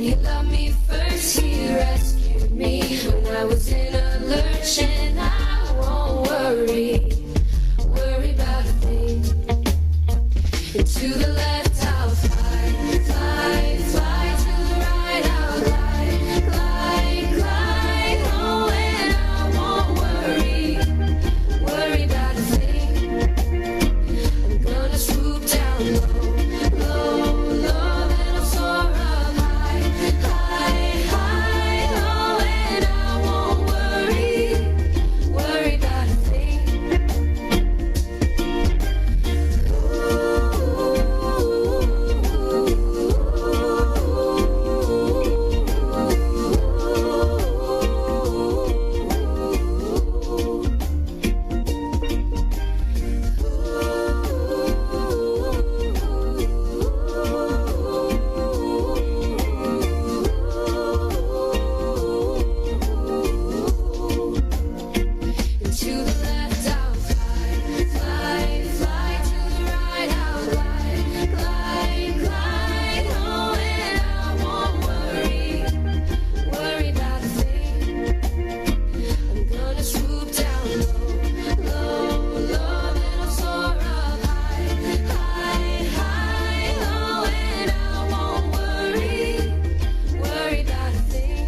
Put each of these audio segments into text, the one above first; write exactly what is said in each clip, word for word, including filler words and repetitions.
He loved me first, he rescued me when I was in a lurch, and I won't worry, worry about a thing. And to the left I'll fly, fly, fly, to the right I'll glide, glide, glide, oh, and I won't worry, worry about a thing. I'm gonna swoop down low, low, low, then I'll soar up high, high, high, oh, and I won't worry, worry about a thing. To the left I'll fly, fly, fly, to the right I'll glide, glide, glide, oh, and I won't worry, worry about a thing. I'm gonna swoop down low, low, low, then I'll soar up high, high, high, oh, and I won't worry, worry about a thing.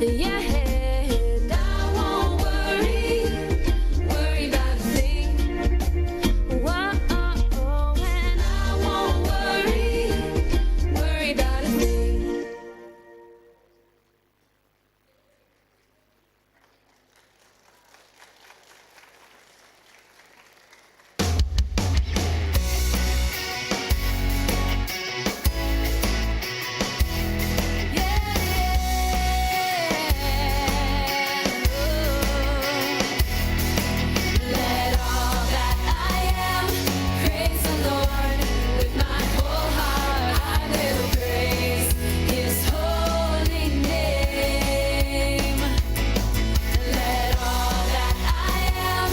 Yeah, and I won't worry, worry about a thing. Whoa, oh, oh, and I won't worry, worry about a thing. Let all that I am praise the Lord. With my whole heart I will praise his holy name. Let all that I am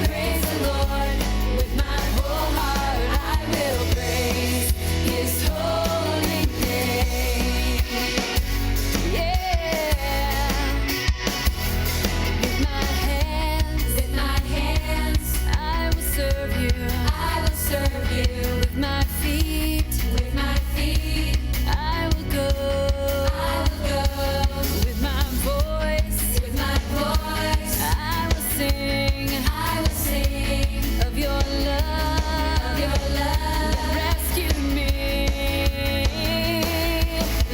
praise the Lord. With my whole heart I will praise his holy name. Yeah. With my hands, with my hands, I will serve you. I will serve you. With my feet, with my feet, I will go. I will go. With my voice, with my voice, I will sing, I will sing of your love, of your love that rescued me.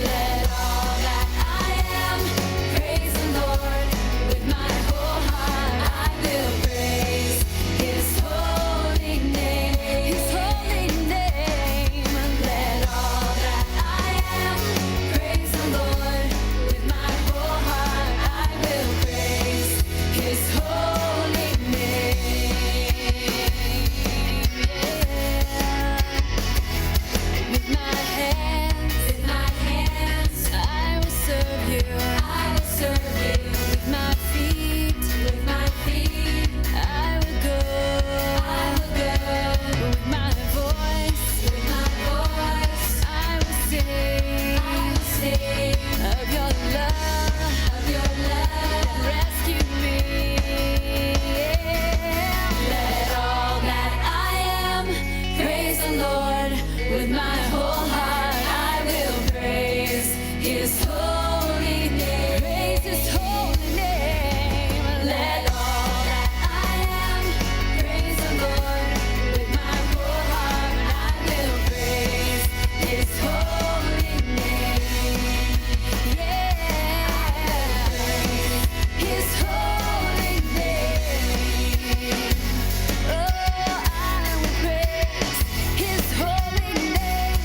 Let all that I am praise the Lord. With my whole heart I will praise his holy name. His holy name. Let all that I am praise the Lord. With my whole heart I will praise his holy name. Yeah. With my hands, with my hands, I will serve you. I will serve you. With my feet, with my feet, I will go. I will go. With my voice, with my voice, I will sing, I will sing of your love, of your love that rescued me. Let all that I am praise the Lord. With my whole heart I will praise his holy name. Praise his holy name. Let all that I am praise the Lord. With my whole heart I will praise his holy name. Yeah. His holy name. Oh, I will praise his holy name.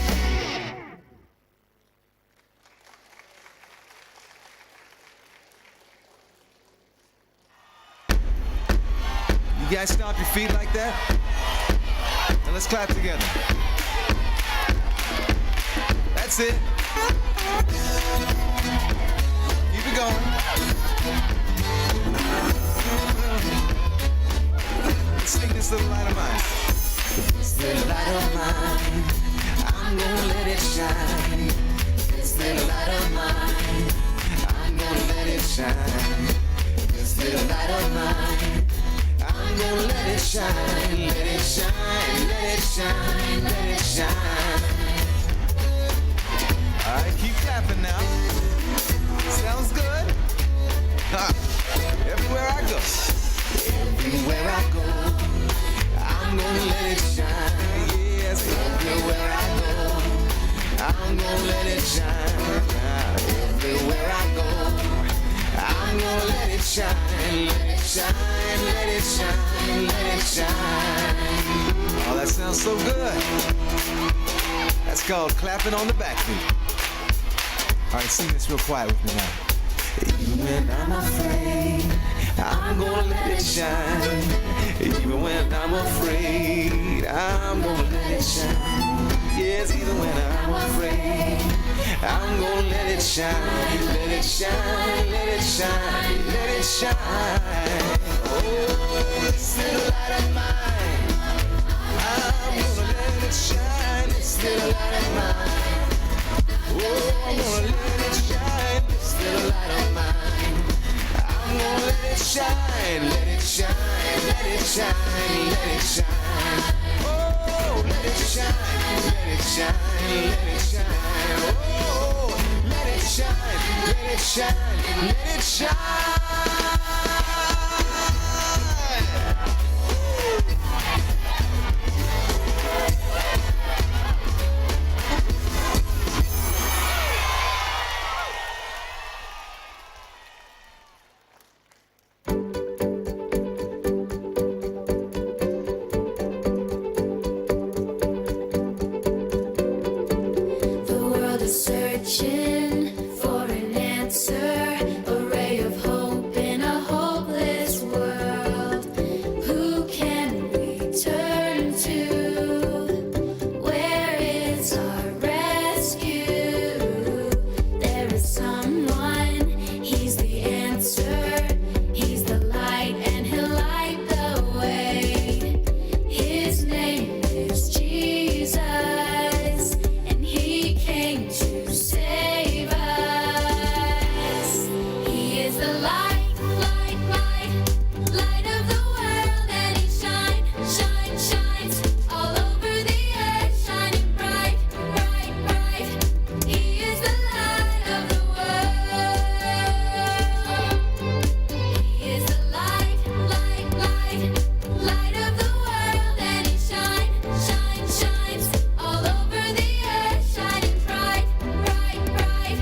You guys stomp your feet like that? Now let's clap together. That's it. Keep it going. Let's sing this little light of mine. This little light of mine, I'm gonna let it shine. This little light of mine, I'm gonna let it shine. This little light of mine, I'm gonna let it shine, let it shine, let it shine, let it shine. All right, keep clapping now. Sounds good. Ha. Everywhere I go. Everywhere I go, I'm gonna let it shine. Yes. Everywhere I go, I'm gonna let it shine. Everywhere I go, I'm gonna let it shine. Let it shine, let it shine, let it shine. Oh, that sounds so good. That's called clapping on the backbeat. All right, sing this real quiet with me now. Even when I'm afraid, I'm gonna let it shine. Even when I'm afraid, I'm gonna let it shine. Yes, even when I'm afraid, I'm gonna let it shine. Let it shine, let it shine, let it shine. Oh, this little light of mine, I'm gonna let it shine. This little light of mine. Oh, I'm gonna let it shine, this little light of mine. I'm gonna let it shine, let it shine, let it shine, let it shine. Oh, let it shine, let it shine, let it shine. Oh, let it shine, let it shine, let it shine. The world is searching for an answer, a ray of hope in a hopeless world. Who can we turn to? Where is our rescue? There is someone, he's the answer. He's the light and he'll light the way. His name is Jesus, and he came to save us. He is the light, light, light, light of the world, and he shine, shine, shines all over the earth, shining bright, bright, bright. He is the light of the world. He is the light, light, light, light of the world, and he shine, shine, shines all over the earth, shining bright, bright, bright.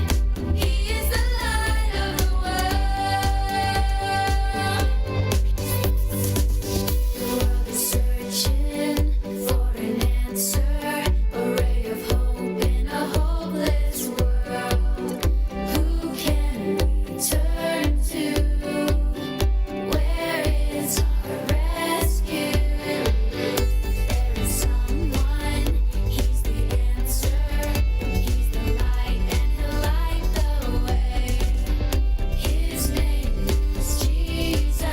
He is the light of the world. The world is searching for an answer, a ray of hope in a hopeless world. Who can we turn to? Where is our rescue? There is someone, he's the answer. He's the light and he'll light the way. His name is Jesus,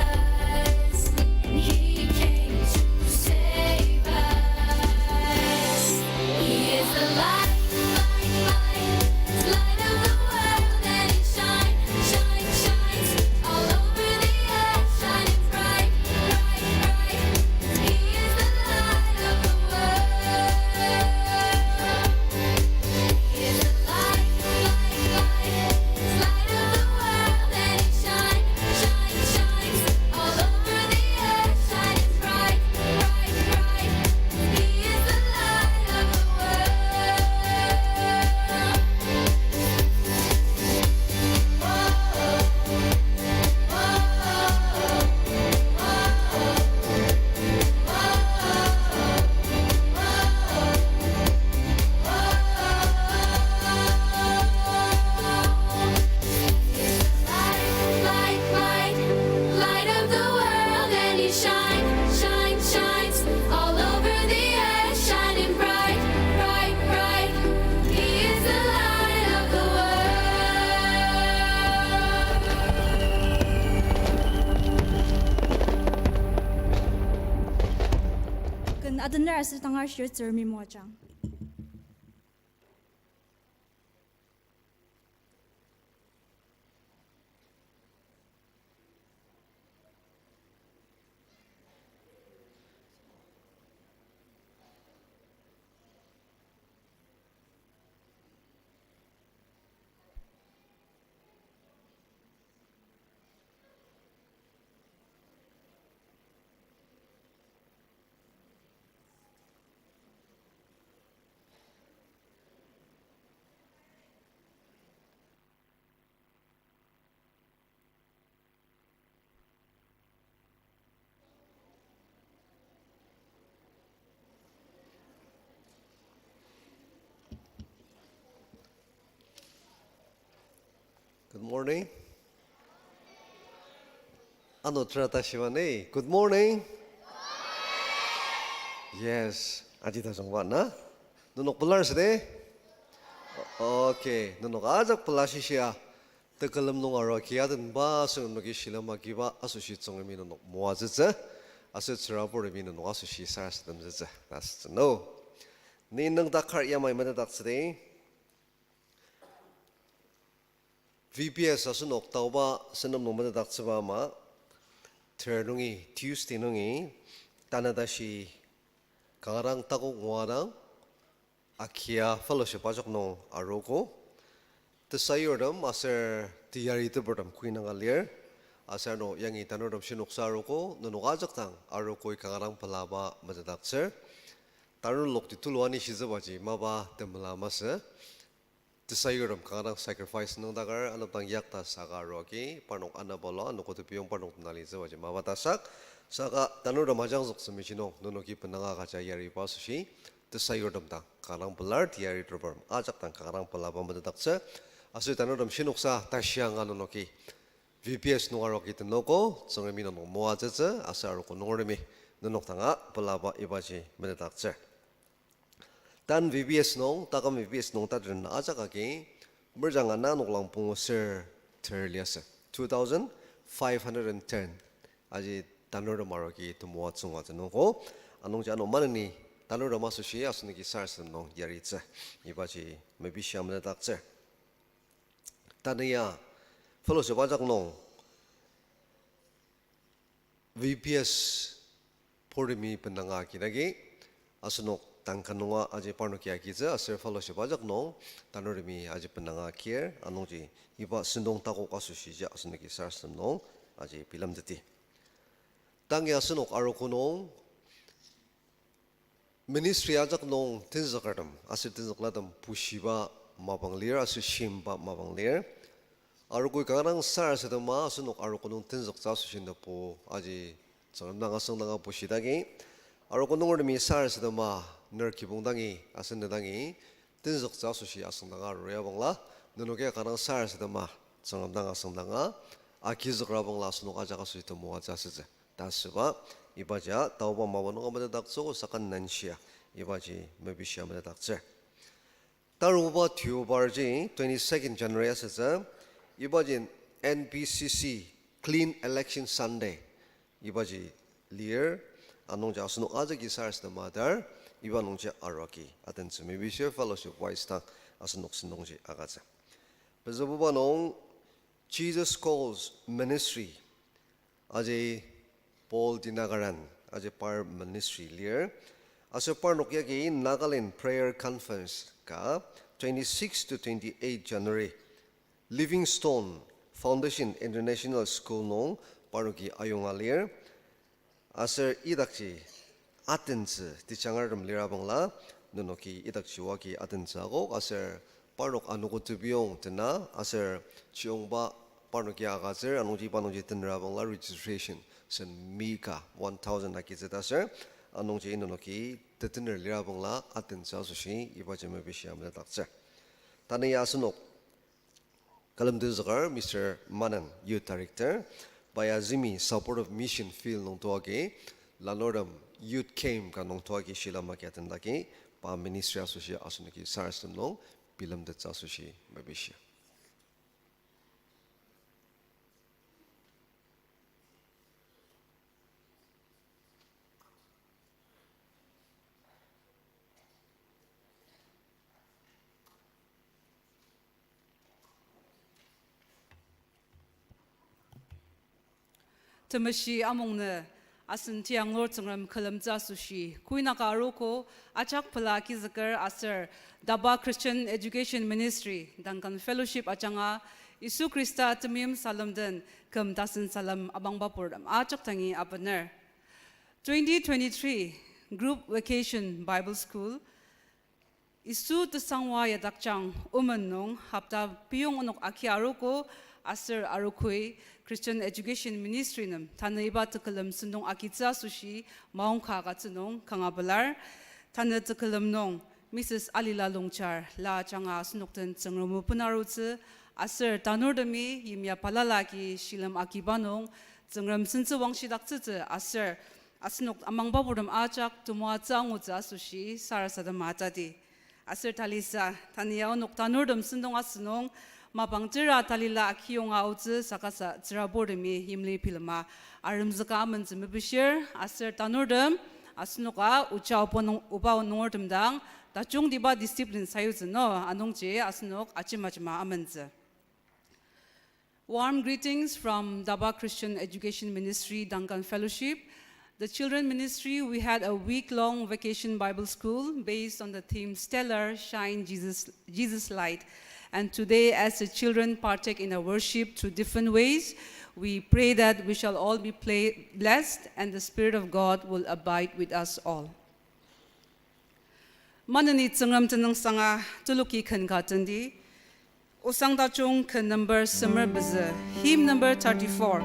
and he came to save us. He is the light, light, light, light of the world, and he shine, shine, shines all over the earth, shining bright, bright, bright. He is the light of the world. He is the light, light, light, light of the world, and he shine, shine, shines all over the earth, shining bright, bright, bright. He is the light of the world. Light, light, light, light of the world, and he shine, shine, shines all over the earth, shining bright, bright, bright. He is the light of the world. Ken adener aser tangar shir Tsüngremi moajang. Morning. Ano tera ta shiba ni. Good morning. Yes. Aji tajungba na. Nenok pelar sede? O-, okay. Nenok ajak pela shishia. Tekülem nung arua ki adenba aser nenoki shilem agiba asoshi Tsüngremi nenok moatsütsü. Aser tsürabur mi nenok asoshi sarasademtsütsü. That's to know. Ni nüngdak kar yamai metetdaktsüdi. V B S asenok taoba sentep nung metetdaktsüba ama, ter nungi, Tuesday nungi, tanü tashi kanga dang takok ngua dang, akia fellowship ajak nung arogo. Tesayurtem aser teyaritepurtem kuinanga lir. Aser ano yangi tanurtem shinoksa arogo, nenok ajak dang arogoi kanga dang pelaba metetdaktsür. Tanur lokti tulu ani shitsübaji mapa temela masü. Tesayurtem kanga dang sacrifice nüngdaker, anepdang yakta saka aruagi, parnok anabalo, anogo tebiyong parnok tena litsübaji mapa tasak, saka tanurtem ajangzüktsü mechi nung, nenoki benanga kaja yariba asoshi, tesayurtem dang kanga dang pelar, teyariteprem ajak dang kanga dang pelaba metetdaktsür, aser tanurtem shinoksa tashi anga nenoki V B S nung arogi tenoko, Tsüngremi nenok moatsütsü, aser arogo nungertemi nenok danga pelaba ibaji metetdaktsür. Tan V B S nung, taküm V B S nung taten ajak agi, merjang ana noklang pungu ser ter liasü. Two thousand five hundred and ten. Aji tanurtem arogi temoatsü ngua tenoko. Anungji ano maneni tanurtem asoshi asenoki sarasadem nung yaritsü. Ibaji mepishia metetdaktsür. Tanü ya fellowship ajak nung V B S purtemi benanga agidagi, asenok tangka nunga aji parnoki agitsü aser fellowship ajak nung tanurtemi aji benanga agir, anungji iba sentong takok asoshiji asenoki sarasadem nung aji bilemteti. Tangi asenok arogo nung ministry ajak nung tenzükertem aser tenzüklatem pushiba mapang lir aser shimba mapang lir. Arogoi kanga dang sarasadema asenok arogo nung tenzüktsü asoshi nübo aji Tsüngrem dang asüngdanga bushidagi. Arogo nungertemi sarasadema ner kibong dangi asen ne dangi tenzüktsü asoshi asüngdanga arur abangla, nenoki kanga dang sarasadema Tsüngrem dang asüngdanga agizüker abangla asenok ajak asoshi temoatsü asütsü ta asüba, ibaji taoba mapang nunga metetdaktsüogo saka nanshia ibaji mepishia metetdaktsür. Taruba tiobarji twenty-second January asütsü, ibaji N B C C Clean Election Sunday ibaji lir, anungji asenok ajaki sarasadema dar, iba nungji aruaki atentsü mepishir fellowship wise dang asenok sentongji agütsü. Pezübuba nung Jesus Calls Ministry, aji Paul Dinakaran, aji par ministry lir. Aser parnok yagi Nagaland Prayer Conference ka twenty-six to twenty-eight January, Livingstone Foundation International School nung parnoki ayonga lir. Aser idakji atentsü techangertem lirabangla, nenoki idakji oagi atentsü akok, aser parnok anogo tebiyong tena, aser chiyongba parnoki agütsür, anungji iba nungji tenerabangla registration sen mika one thousand agitsü ta aser, anungji nenoki tetener lirabangla atentsü asoshi ibaji mepishia metetdaktsür. Tanü ya asenok külemtenzüker Mister Manan, Youth Director, pai azümi Supportive Mission Field nung toagi, lanurtem youth camp ka nung toagi shilem agi atendagi, pa ministry asoshi asenoki sarasadem nung bilemtettsü asoshi mepishia. Temeshi amungnü asen tianglur Tsüngrem külemtsü asoshi, kuinaka arogo ajak pela agizüker aser DABA Christian Education Ministry, Duncan Fellowship ajanga, Yisu Khrista temeim salem den küm tasen salem abangba purtem ajak dangi abener. Twenty twenty-three Group Vacation Bible School, Yisu Tesangwa Yadakjang Omen nung hopta piyong onok agi arogo aser arogoi Christian Education Ministry nem tanü iba tekülem sentong agitsü asoshi maongka agütsü nung kanga pelar. Tanü tekülem nung Missus Alila Longchar la ajanga asenok den Tsüngrem o benarutsü Aser tanurtemi yimya balala agi shilem agiba nung, Tsüngrem sentsü wangshidaktsütsü aser asenok amangba purtem ajak temoatsü angutsü asoshi sarasadema atadi. Aser talisa, tanü ya onok tanurtem sentong asünung, mapang tera talila akiyonga aotsü saka sa tsüraburtemi yimli bilema aremzüka amentsü mepishir, aser tanurtem, asenoka oja oba nung-, oba nungertem dang, tajungtiba discipline sayutsü no, anungji asenok ajemajema amentsü. Warm greetings from Daba Christian Education Ministry, Duncan Fellowship. The children ministry, we had a week-long vacation Bible school based on the theme Stellar, Shine Jesus, Jesus Light. And today, as the children partake in our worship through different ways, we pray that we shall all be pla-, blessed and the Spirit of God will abide with us all. Maneni Tsüngrem tenüngsanga teloki ken ka tendi. Osang tajung ken number semer pezü, hymn number thirty-four.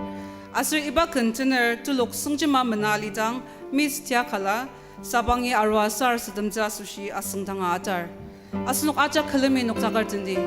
Aser iba ken tener telok sengjema mena alidang, Miss Tiakala, sabangi arua sarasademtsü asoshi asüngdanga atar. Asenok ajak külemi noktaker tendi.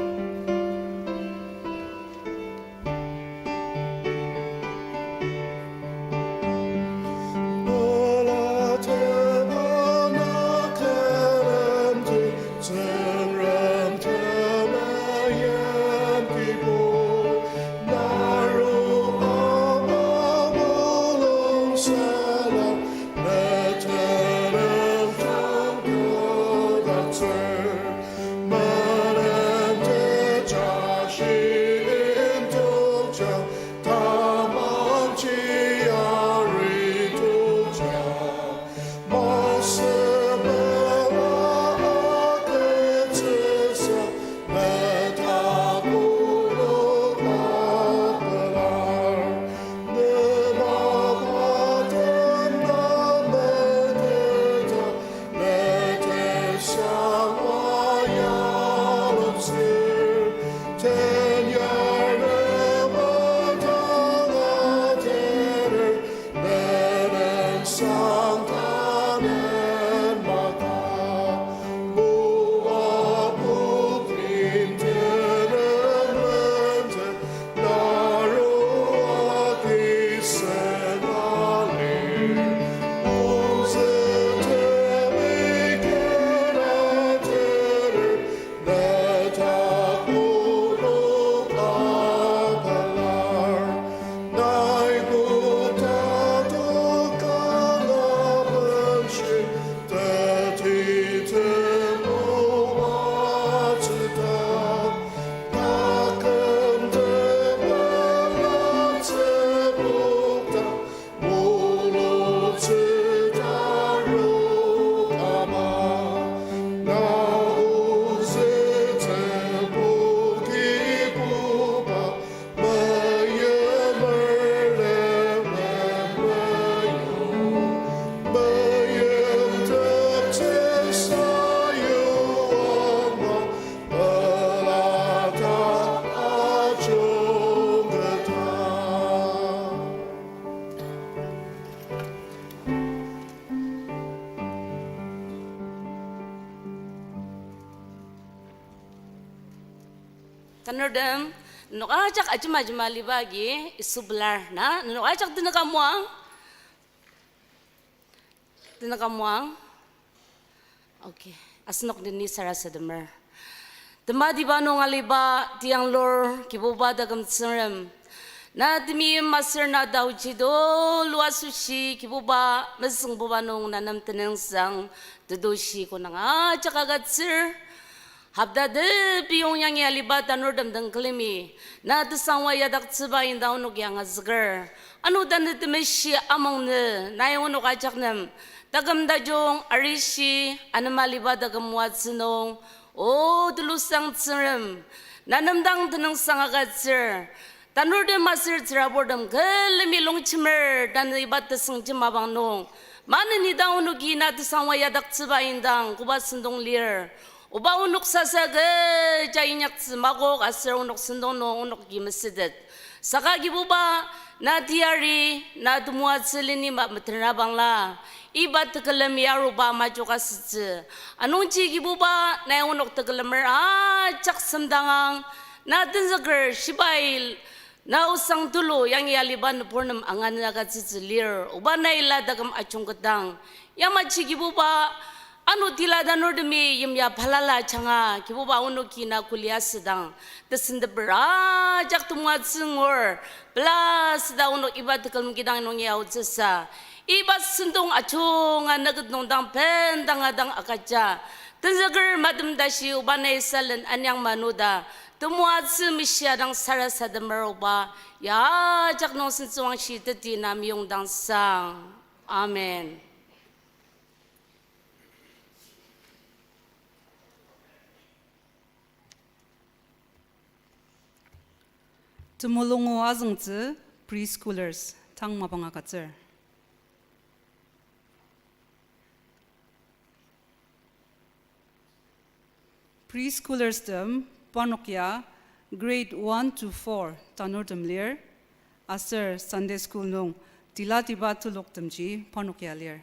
Tanurtem, nenok ajak ajema ajema aliba agi Yisu pelar na, nenok ajak tenük amuang. Tenük amuang. Okay, asenok neni sarasademer. Tematiba nung aliba tianglur Kibuba taküm Tsüngrem, na temeim aser na taochi tulu asoshi Kibuba mezüngbuba nung na nem tenüngsang tetushi konang ajak agütsür. Hopta tepiyong yangi aliba tanurtem den külemi, na tesangwa yadaktsüba indang onok yangazüker. Ano tanü temeshi amangnü nai onok ajak nem taküm tajung arishi anema aliba taküm moatsü nung, O tulusang Tsüngrem, na nem dang tenüngsang agütsür. Tanurtem aser tsüraburtem külemi longjemer tanü iba tesüngjem mapang nung, maneni dang onoki na tesangwa yadaktsüba indang koba sentong lir. Oba onok sasa kecha inyaktsü makok aser onok sentong nung onoki mesütet. Saka Kibuba, na teyari, na temoatsü leni ma-, metenra bangla, iba tekülem yaruba majok asütsü. Anungji Kibuba, nai onok tekülemer ajak semdangang, Na tenzüker shibai na osang tulu yangi aliba nübur nem anganü agütsütsü lir, oba nai la taküm ajungketang. Yamaji Kibuba, ano tila tanurtemi yimya balala ajanga, Kibuba onoki na kulia südang, tesenteper ajak temoatsü ngur, pela süda onok iba tekülem kidang nung ya aotsüsa. Iba sentong ajunga nüket nung dang bendanga dang agüja. Tenzüker matem tashi oba nai salen anyang manu ta, temoatsü meshia dang sarasademer oba, ya ajak nung sentsüwangshi teti na meyongdang sang. Amen. Temulung o azüngtsü preschoolers tang mapang agütsür. Preschoolers tem parnok ya grade one to four tanurtem lir, aser Sunday school nung tilatiba teloktemji parnok ya lir.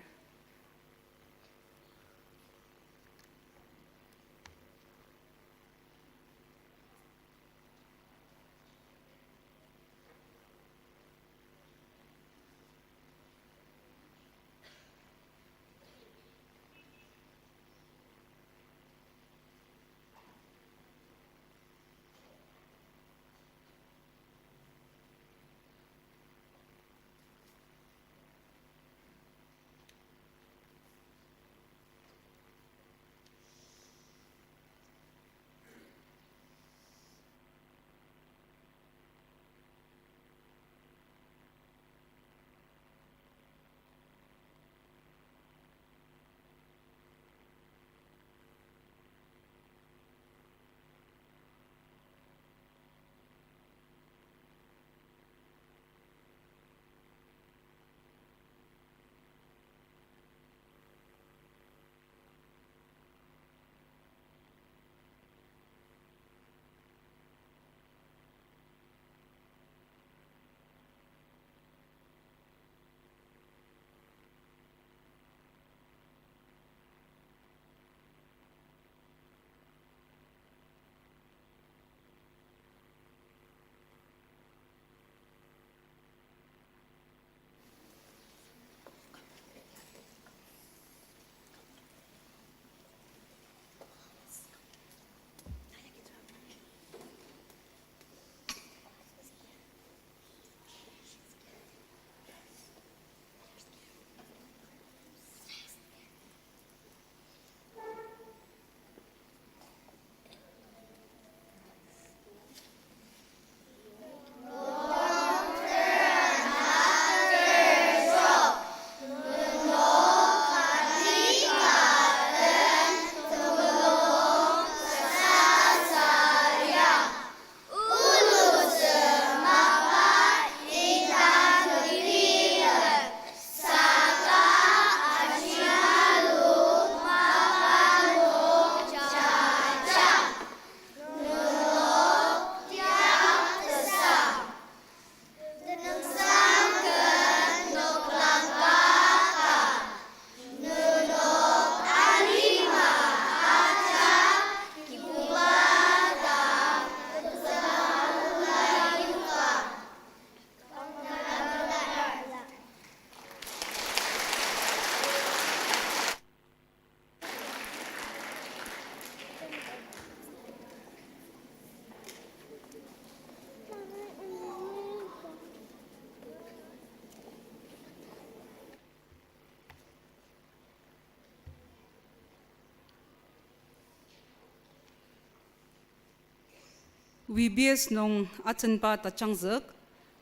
V B S nung atenba tajangzük,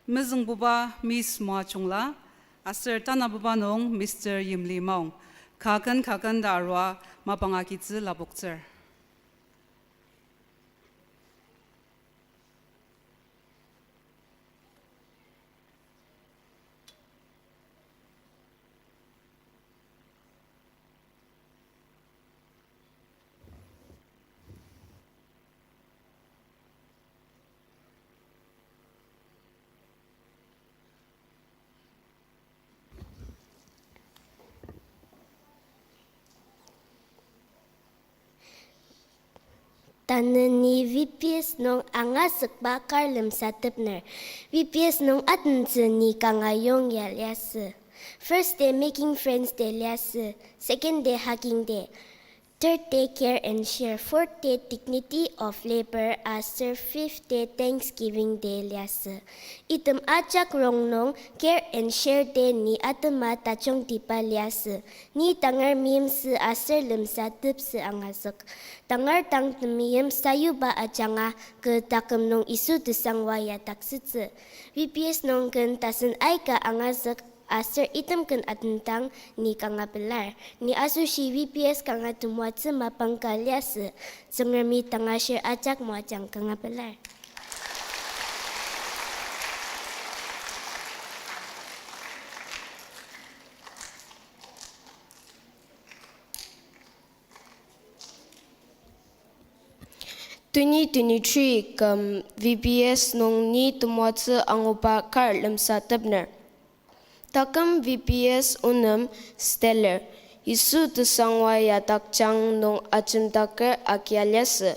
mezüngbuba Miss Moachungla, aser tanabuba nung Mister Yimli Maong, kaken kaken ta arua mapang agitsü lapoktsür. Tanü ni V P S nung angazükba kar lemsatepner. V P S nung adentsü ni kanga yong ya liasü. First day Making Friends Day liasü. Second day Hugging Day. Third day Care and Share. Fourth day Dignity of Labor. Aser fifth day Thanksgiving Day liasü. Item ajak rongnung Care and Share Day ni atema tajungtiba liasü. Ni tangar meimsü aser lemsatepsü angazük. Tangar tang temeim sayuba ajanga kü taküm nung Yisu tesangwa yadaktsütsü. V P S nung ken tasen aika angazük aser item ken atendang ni kanga pelar. Ni asoshi V P S kanga temoatsü mapang ka liasü. Tsüngremi tangashir ajak moajang kanga pelar. Twenty twenty-three küm V P S nung ni temoatsü anguba kar lemsatepner. Taküm V P S onem Stellar, Yisu tesangwa yadakjang nung ajemdaker agia liasü.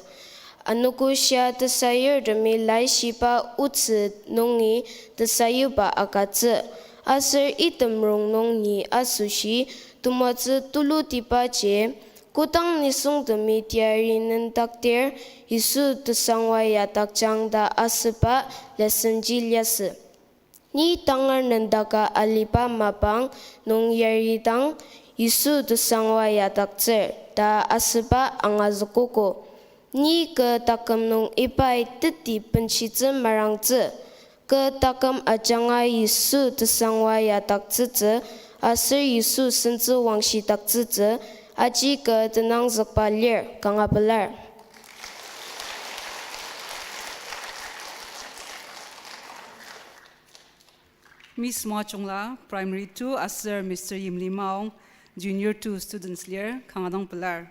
Anogo shia tesayurtemi laishiba otsü nungi tesayuba agütsü. Aser item rongnung ni asoshi temoatsü tulutibaji, kodang nisungtemi teyari nüngdakdir, Yisu tesangwa yadakjang ta asüba lesson ji liasü. Ni tangar nüngdaka aliba mapang nung yaridang Yisu tesangwa yadaktsür ta asüba angazükogo. Ni kü taküm nung ibai teti benshitsü merangtsü. Kü taküm ajanga Yisu tesangwa yadaktsütsü, aser Yisu sentsü wangshidaktsütsü, aji kü tenangzükba lir, kanga pelar. Miss Moachungla, Primary two, aser Mister Yimli Maong, Junior two students lir, kanga dang pelar.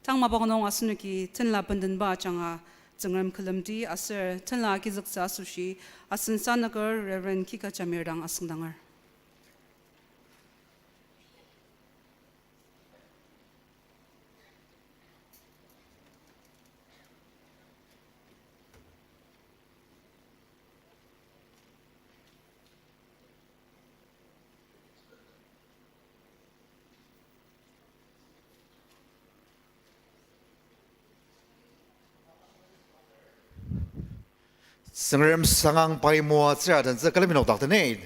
Tang mapang nung asenoki tenla bendenba ajanga Tsüngrem külemdi aser tenla agizüktsü asoshi asen sanüker Reverend Kika Jamir dang asüngdanger. Tsüngrem sangang pai moatsür adentsü külemi nokdak tenet.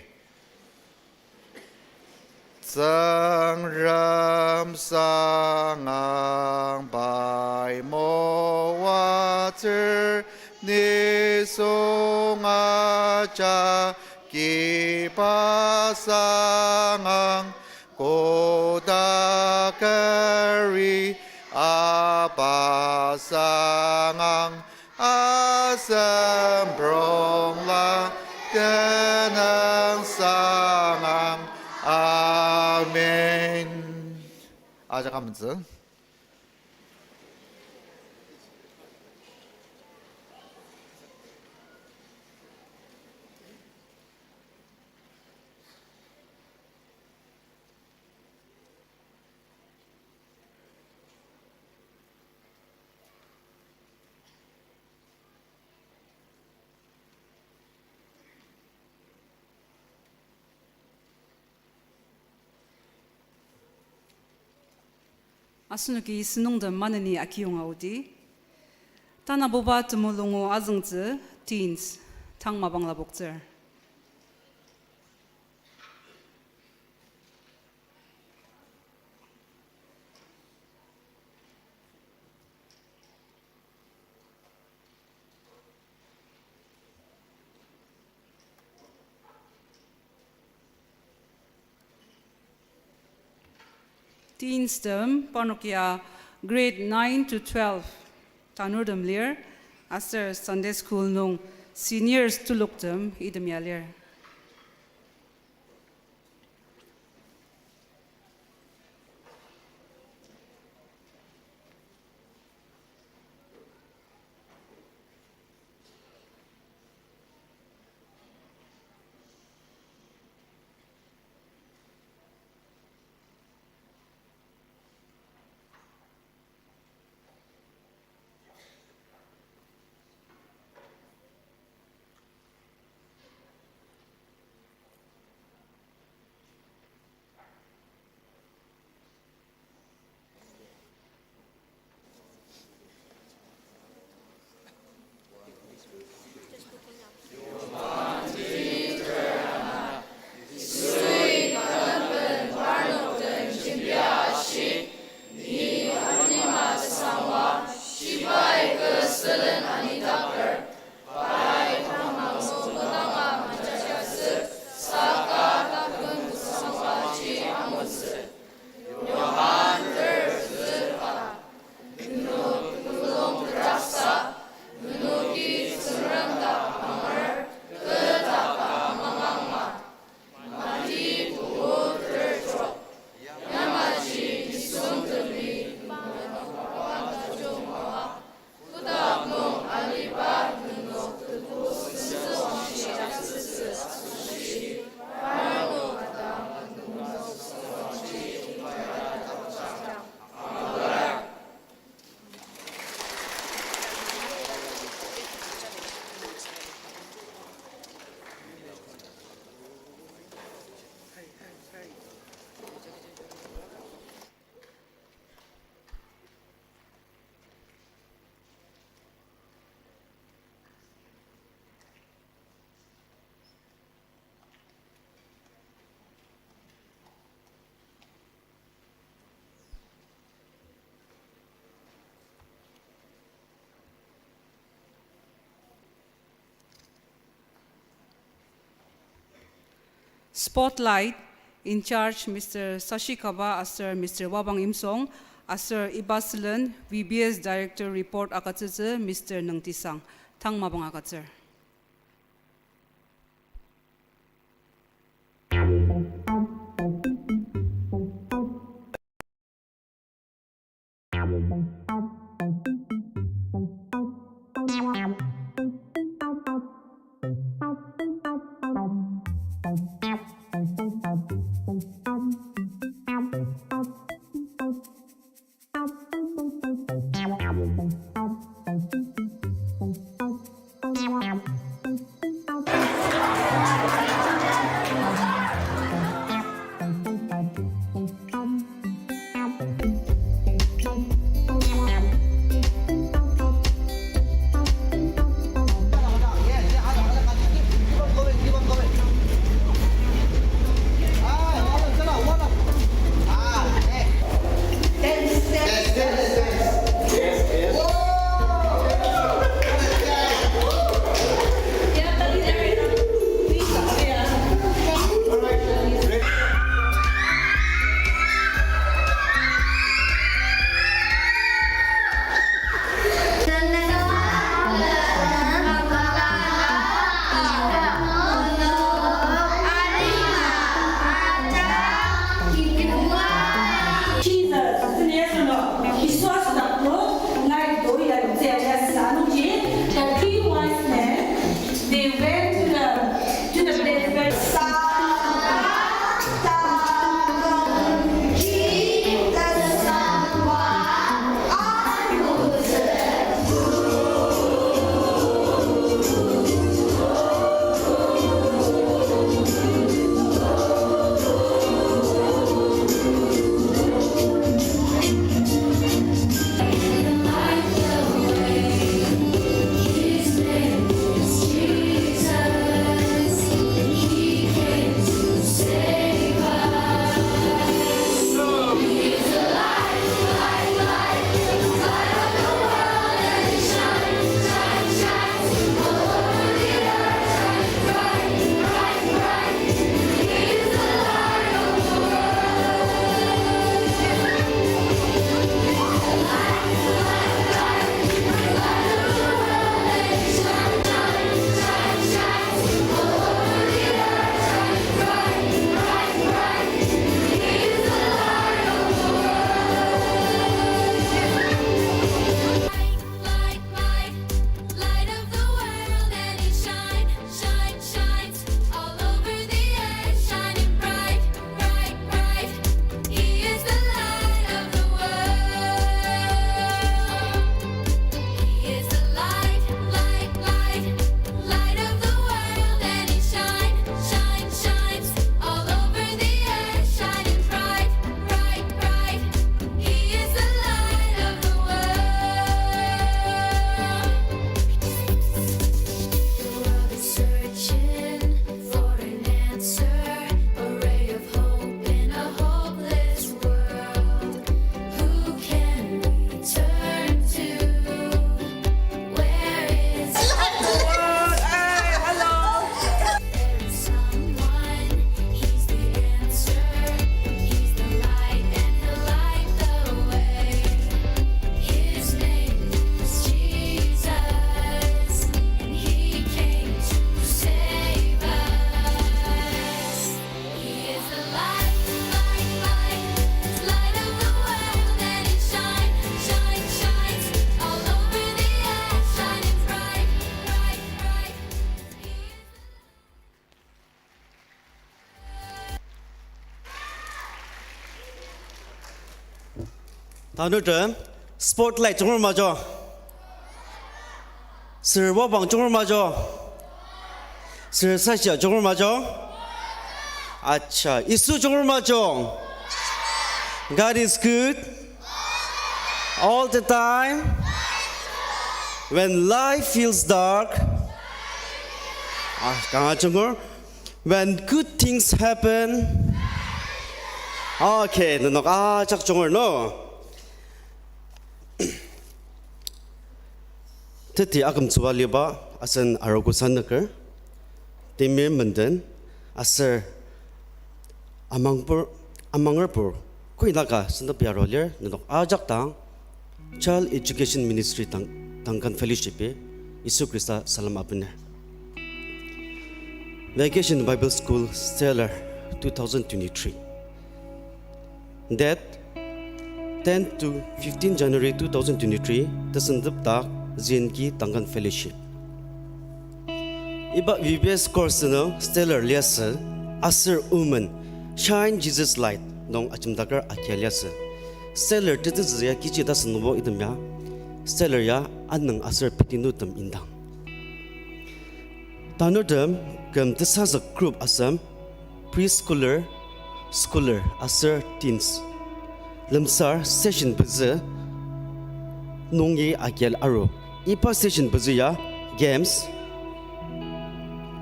Tsüngrem sangang pai moatsür, nisung ajak kiba sangang, koda kari apa sangang, asemprongla tenüng sangang. Amen. Ajak amentsü. Asenoki sentongtem maneni akiyonga odi. Tanabuba temulung o azüngtsü, teens, tang mapang lapoktsür. Teens tem parnok ya grade nine to twelve tanurtem lir, aser Sunday school nung seniors teloktem item ya lir. Spotlight, in charge Mister Sashi Kaba aser Mister Wabang Imsong, aser iba sülen V B S Director report agütsütsü Mister Nengtisang, tang mapang agütsür. Jesus, yes or no? Yisu asenok nai doi ya lutse ya sanungji, the three wise men, they went to the, to the place where Light, light, light, light of the world, and he shine, shine, shines all over the earth, shining bright, bright, bright. He is the light of the world. He is the light, light, light, light of the world, and he shine, shine, shines all over the earth, shining bright, bright, bright. He is the light of the world. The world is searching for an answer, a ray of hope in a hopeless world. Who can we turn to? Where is the Lord? Hey, hello. There is someone, he's the answer, he's the light, and he'll light the way. His name is Jesus, and he came to save us. He is the light, light, light, light of the world, and he shine, shine, shines all over the earth, shining bright, bright, bright. He is the Tanurtem, spotlight jungur majo. Sir Wabang jungur majo. Sir Sasha jungur majo. Acha, Yisu jungur majo. God is good. All the time. When life feels dark. Ah, kanga jungur. When good things happen. Okay, nenok ajak jungur no. Teti akümtsüba liba asen arogo sanüker, Timir Menden, aser Amangpur, amangerpur, koinaka sentep yaro lir, nenok ajak dang, Child Education Ministry dang, Duncan Fellowship-i, Yisu Khrista salem abener. Vacation Bible School Stellar two thousand twenty-three. Date ten to fifteen January two thousand twenty-three, tesentep dak Z N K Duncan Fellowship. Iba V B S course nung Stellar liasü, aser Women, Shine Jesus Light nung ajemdaker akia liasü. Stellar tetezü ya kechi ta sünungbo item ya, Stellar ya anüng aser pitinu tem indang. Tanurtem küm tesazük group asem, preschooler, schooler aser teens. Lemsar session pezü nungi agil aru. Iba session pezü ya games,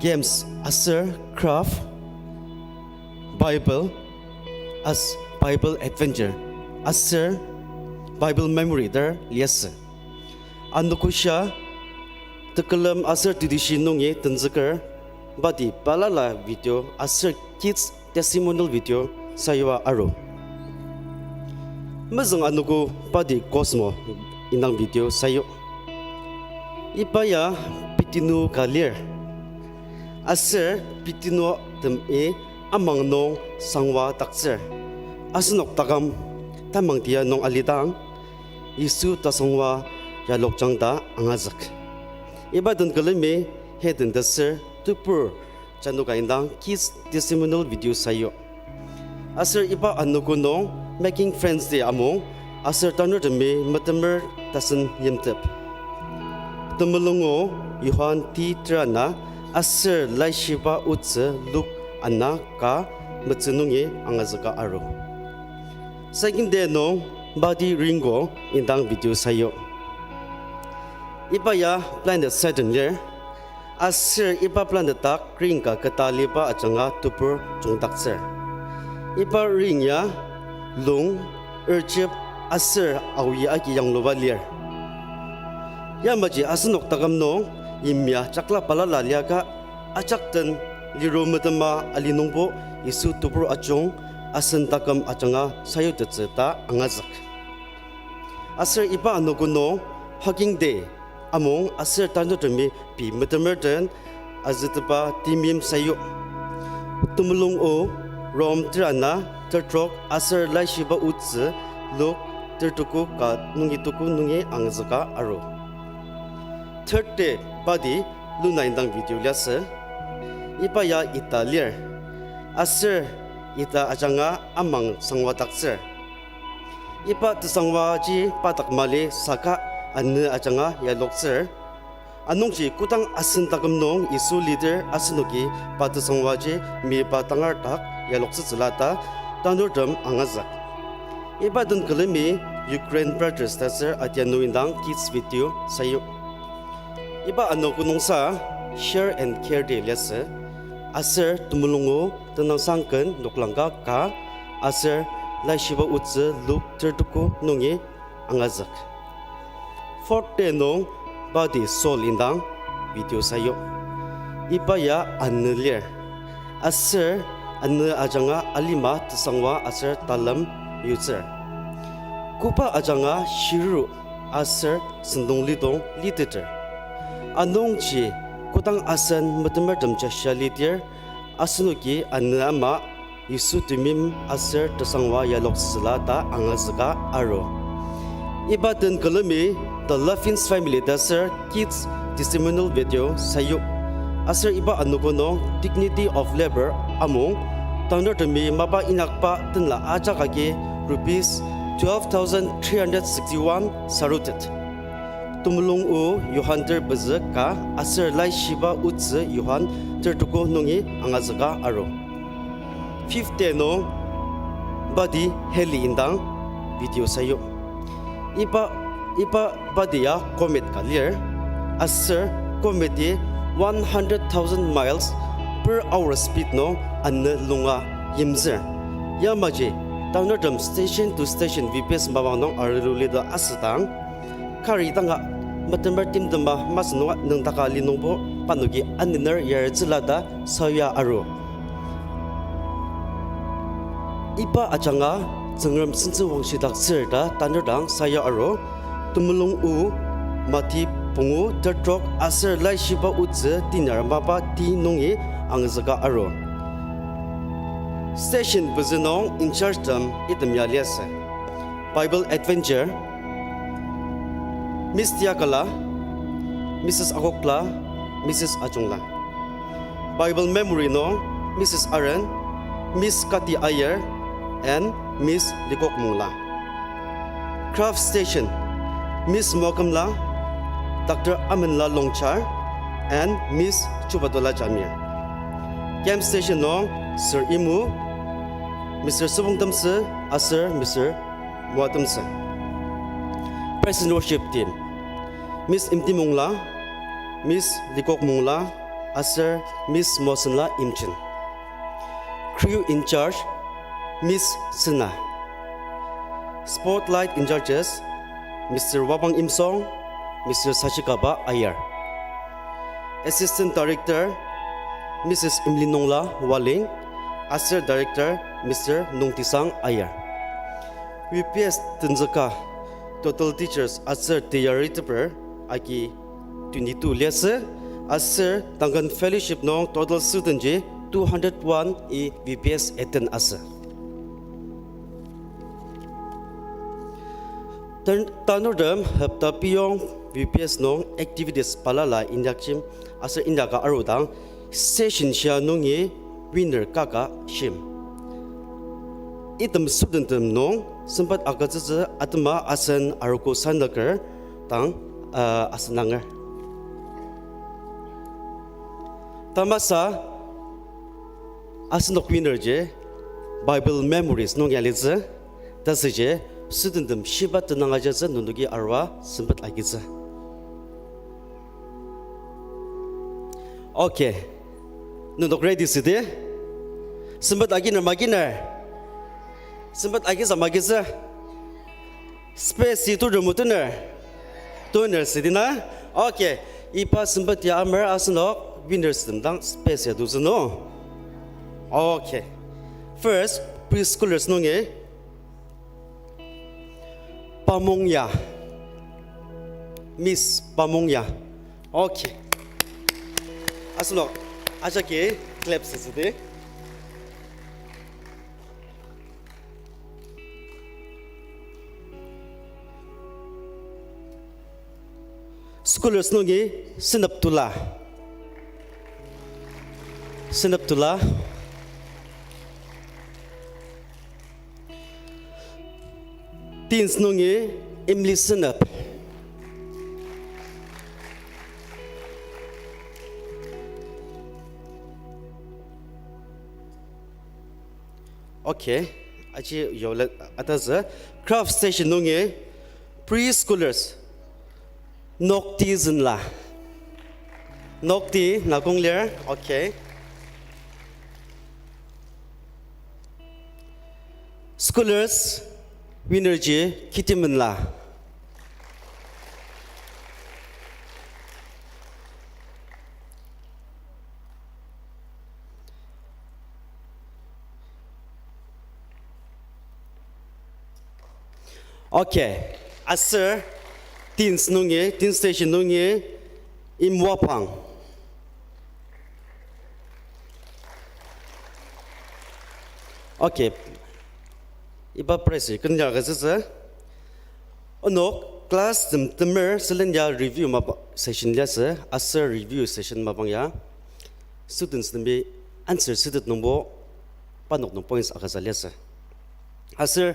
games aser craft, Bible, as Bible adventure, aser Bible memory ter liasü. Anogoshia, tekülem aser tetishi nungi tenzüker, body balala video aser kids testimonial video sayua aru. Mezüng anogo body Cosmo indang video sayu. Iba ya pitinu ka lir. Aser pitinu temi amang nung sangwa taktsür. Asenok taküm tamang tia nung alidang, Yisu tasangwa yalokjang ta angazük. Iba den külemi he den tesür tebur janoka indang kids testimonial video sayu. Aser iba anogo nung Making Friends Day amung aser tanurtemi metemer tasen yimtep. Temulung o Johan T. Terana aser Laishiba Otsü Luke ana ka metsü nungi angazüka aru. Second day nung Badi Ringo indang video sayu. Iba ya planet Saturn lir. Aser iba planet dak ring ka ketaliba ajanga tebur jungdaktsür. Iba ring ya lung, erjep aser aoyi agi yangluba lir. Yamaji asenok taküm nung yimya jakla balala liaka ajak den liru metema ali nungbo Yisu tebur ajung asen taküm ajanga sayutettsü ta angazük. Aser iba anogo nung Hugging Day amung aser tanurtemi pei metemer den azütepa timim sayu. Temulung o Rom terana tertrok aser Laishiba Otsü Luke tertuku ka nungi tuku nungi angazüka aru. Third day Badi Luna indang video liasü. Iba ya ita lir. Aser ita ajanga amang sangwadaktsür. Iba tesangwaji pa dak mali saka anü ajanga yaloktsür. Anungji kodang asen taküm nung Yisu liter asenoki pa tesangwaji miba tangar dak yaloktsütsüla ta tanurtem angazük. Iba den külemi Ukraine Brothers ta aser atianu indang kids video sayu. Iba anogo nungsa Share and Care Day liasü. Aser temulung o tenüngsang ken noklangka ka aser Laishiba Otsü Luke tertuku nungi angazük. Fourth day nung Badi Soul indang video sayu. Iba ya anü lir. Aser anü ajanga alima tesangwa aser talem yutsür. Koba ajanga shiru aser sentong lidong liteter. Anungji kodang asen metemertem jashia lidir, asenoki anü ama Yisu temeim aser tesangwa yaloktsüla ta angazüka aru. Iba den külemi The Lovins Family ta aser Kids Testimonial Video sayu. Aser iba anogo nung Dignity of Labor amung, tanurtemi mapa inyakba tenla ajak agi rupees twelve thousand three hundred sixty-one sarutet. Temulung o Johan ter pezü ka aser Laishiba Otsü Johan ter tuko nungi angazüka aru. Fifth day nung Badi Heli indang video sayu. Iba, iba Badi ya comet ka lir. Aser comet-i one hundred thousand miles per hour speed nung anü lunga yimzür. Yamaji tanurtem station to station V P S mapang nung arulu lida asüdang, kari tanga metemer timtema masü nunga nüngdaka li nungbo panoki aniner yaritsüla ta saoya aru. Iba ajanga Tsüngrem sentsü wangshidaktsür ta tanur dang saya aru, temulung o, Mati pungu tetrok aser laishiba otsü tinar mapa ti nungi angazüka aru. Station pezü nung in charge tem item ya liasü. Bible Adventure, Miss Tiakala, Missus Agokla, Missus Ajungla. Bible Memory nung Missus Aren, Miss Kati Aier, and Miss Likok Mungla. Craft Station, Miss Moakümla, Doctor Amenla Longchar, and Miss Chubatola Jamir. Camp Station nung Sir Imu, Mister Sübong Temsü, aser Mister Moa Temsü. Praise and Worship Team, Miss Imti Mungla, Miss Likok Mungla, aser Miss Mosenla Imchen. Crew in charge, Miss Sena. Spotlight in charges, Mister Wapang Imsong, Mister Sashikaba Ayar. Assistant Director, Missus Imlinungla Waling, aser Director, Mister Nungtisang Ayar. V P S tenzüka, total teachers aser teyariteper agi twenty-two liasü, aser Duncan Fellowship nung total student ji two hundred one i V P S attend asü. Tan-, tanurtem hopta piyong V P S nung activities balala inyakjim aser inyaka arudang, session shia nungi winner kaka shim. Item studenttem nung sempet agütsütsü atema asen arogo sanaker dang, uh, asenanger. Tamasa asenok winner ji Bible Memories nung ya litsü, tasüji studenttem shiba tenüng ajatsü nenoki arua sempet agitsü. Okay. Nenok ready südi? Sempet aginer maginer? Sempet agitsü magitsü? Space-i tuter mutuner? Tuner südi na? Okay. Iba sempet ya amer asenok winners tem dang space ya tutsü no? Okay. First, preschoolers nungi Pamongya. Miss Pamongya. Okay. Asenok ajaki clap sütsüdi. Scholars nungi Senep Tula. Senep Tula. Teens nungi Imli Senep. Okay, aji yole atazü. Craft station nungi preschoolers. Nokti Zünla. Nokti nakong lir. Okay. Scholars, winner ji Kitimenla. Okay, aser teens nungi, teen station nungi, Imwapang. Okay. Iba prize kenya agütsütsü. Onok class tem temer sülen ya review mapa session liasü, aser review session mapang ya students temi answer sütet nungbo parnok nung points agütsü liasü. Aser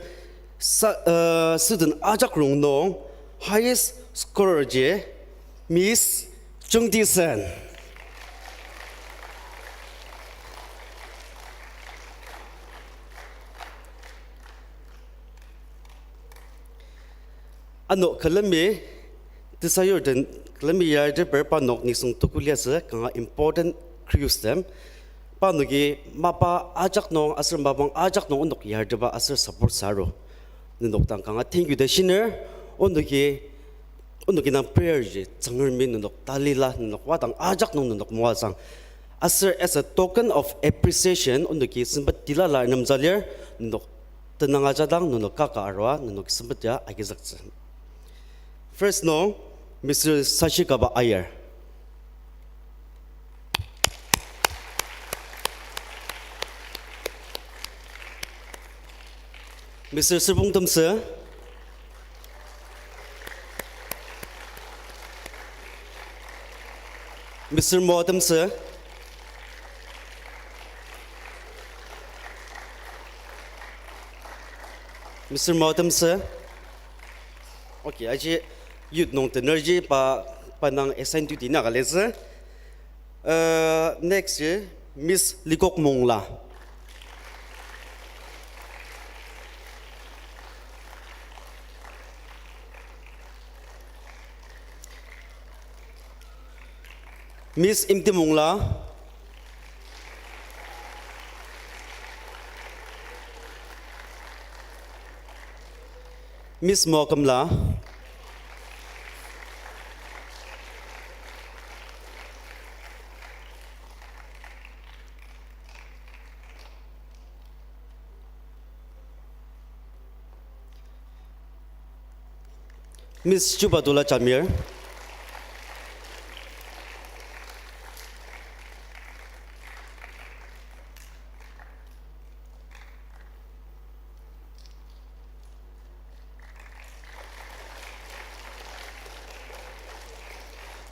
sa-, uh, student ajak rongnung highest scorer ji Miss Chungtisen. Ano külemi, tesayur den külemi yariteper parnok nisung tuku liasü kanga important crews tem. Parnoki mapa ajak nung aser mapang ajak nung onok yariteba aser support saru. Nenok dang kanga thank you ta shiner, onoki Onoki indang prayer ji Tsüngremi nenok talila, nenok wadang ajak nung nenok moajang. Aser as a token of appreciation, onoki sempet tilala nemza lir, nenok tenüng ajadang nenok kaka arua, nenok sempet ya agizüktsü. First nung, Mister Sashikaba Aier. Mister Serpong Temsü. Mister Mo Temsü. Mister Mo Temsü. Okay, aji youth nung tenerji pa, pa nang assign duty na ka litsü. Uh, next year, Miss Likok Mongla. Miss Imti Mongla. Miss Mokumla. Miss Chubatula Jamir.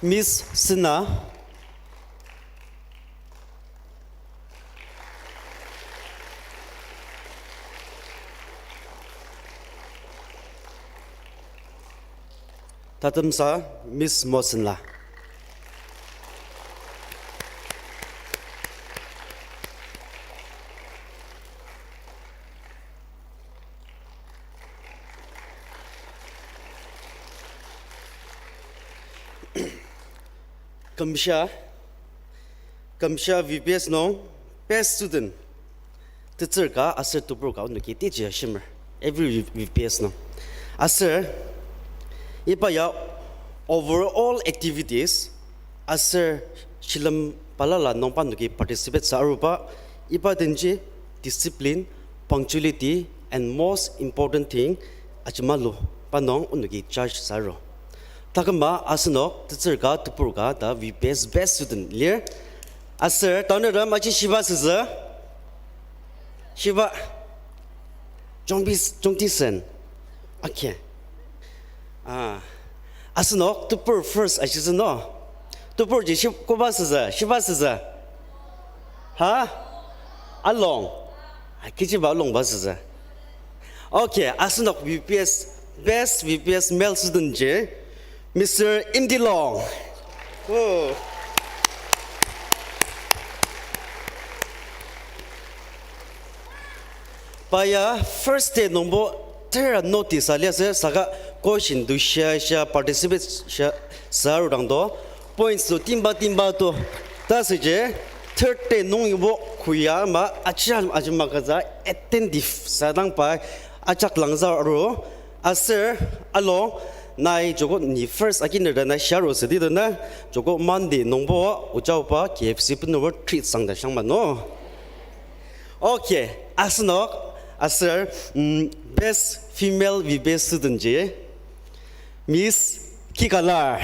Miss Sena. Tatemsa Miss Mosenla. Kümsha, kümsha V P S nung best student, tetsür ka aser tebur ka onoki tiji ashimer, every V P S nung. Aser iba ya overall activities aser shilem balala nung pa onoki participate sa aruba, iba denji discipline, punctuality, and most important thing, ajemalu pa nung onoki judge sa aru. Taküma asenok tetsür ka tebur ka ta V P S best student lir. Aser tanurtem aji shiba süzü. Shiba. Jongbi, jongtisen. Okay. Ah. Asenok tebur first ashizü no. Tebur ji shi-, koba süzü, shiba süzü. Ha? Along. Ah, kechiba alongba süzü. Okay, asenok V P S, best V P S male student ji, Mister Imdilong. Oh. Pa ya first day nungbo tera notice aliasü saka question to share share participate share sa arudang to points to timba timba to ta süji third day nung ibo kuya ma acha ajema kaza attentive sadang pa ajak langza aru aser along nai joko ni first akineda na share südi dena joko Monday nungbo oja oba K F C penur treat sangda shangma no. Okay, asenok, aser, mm, best female V P S student ji, Miss Kikalar.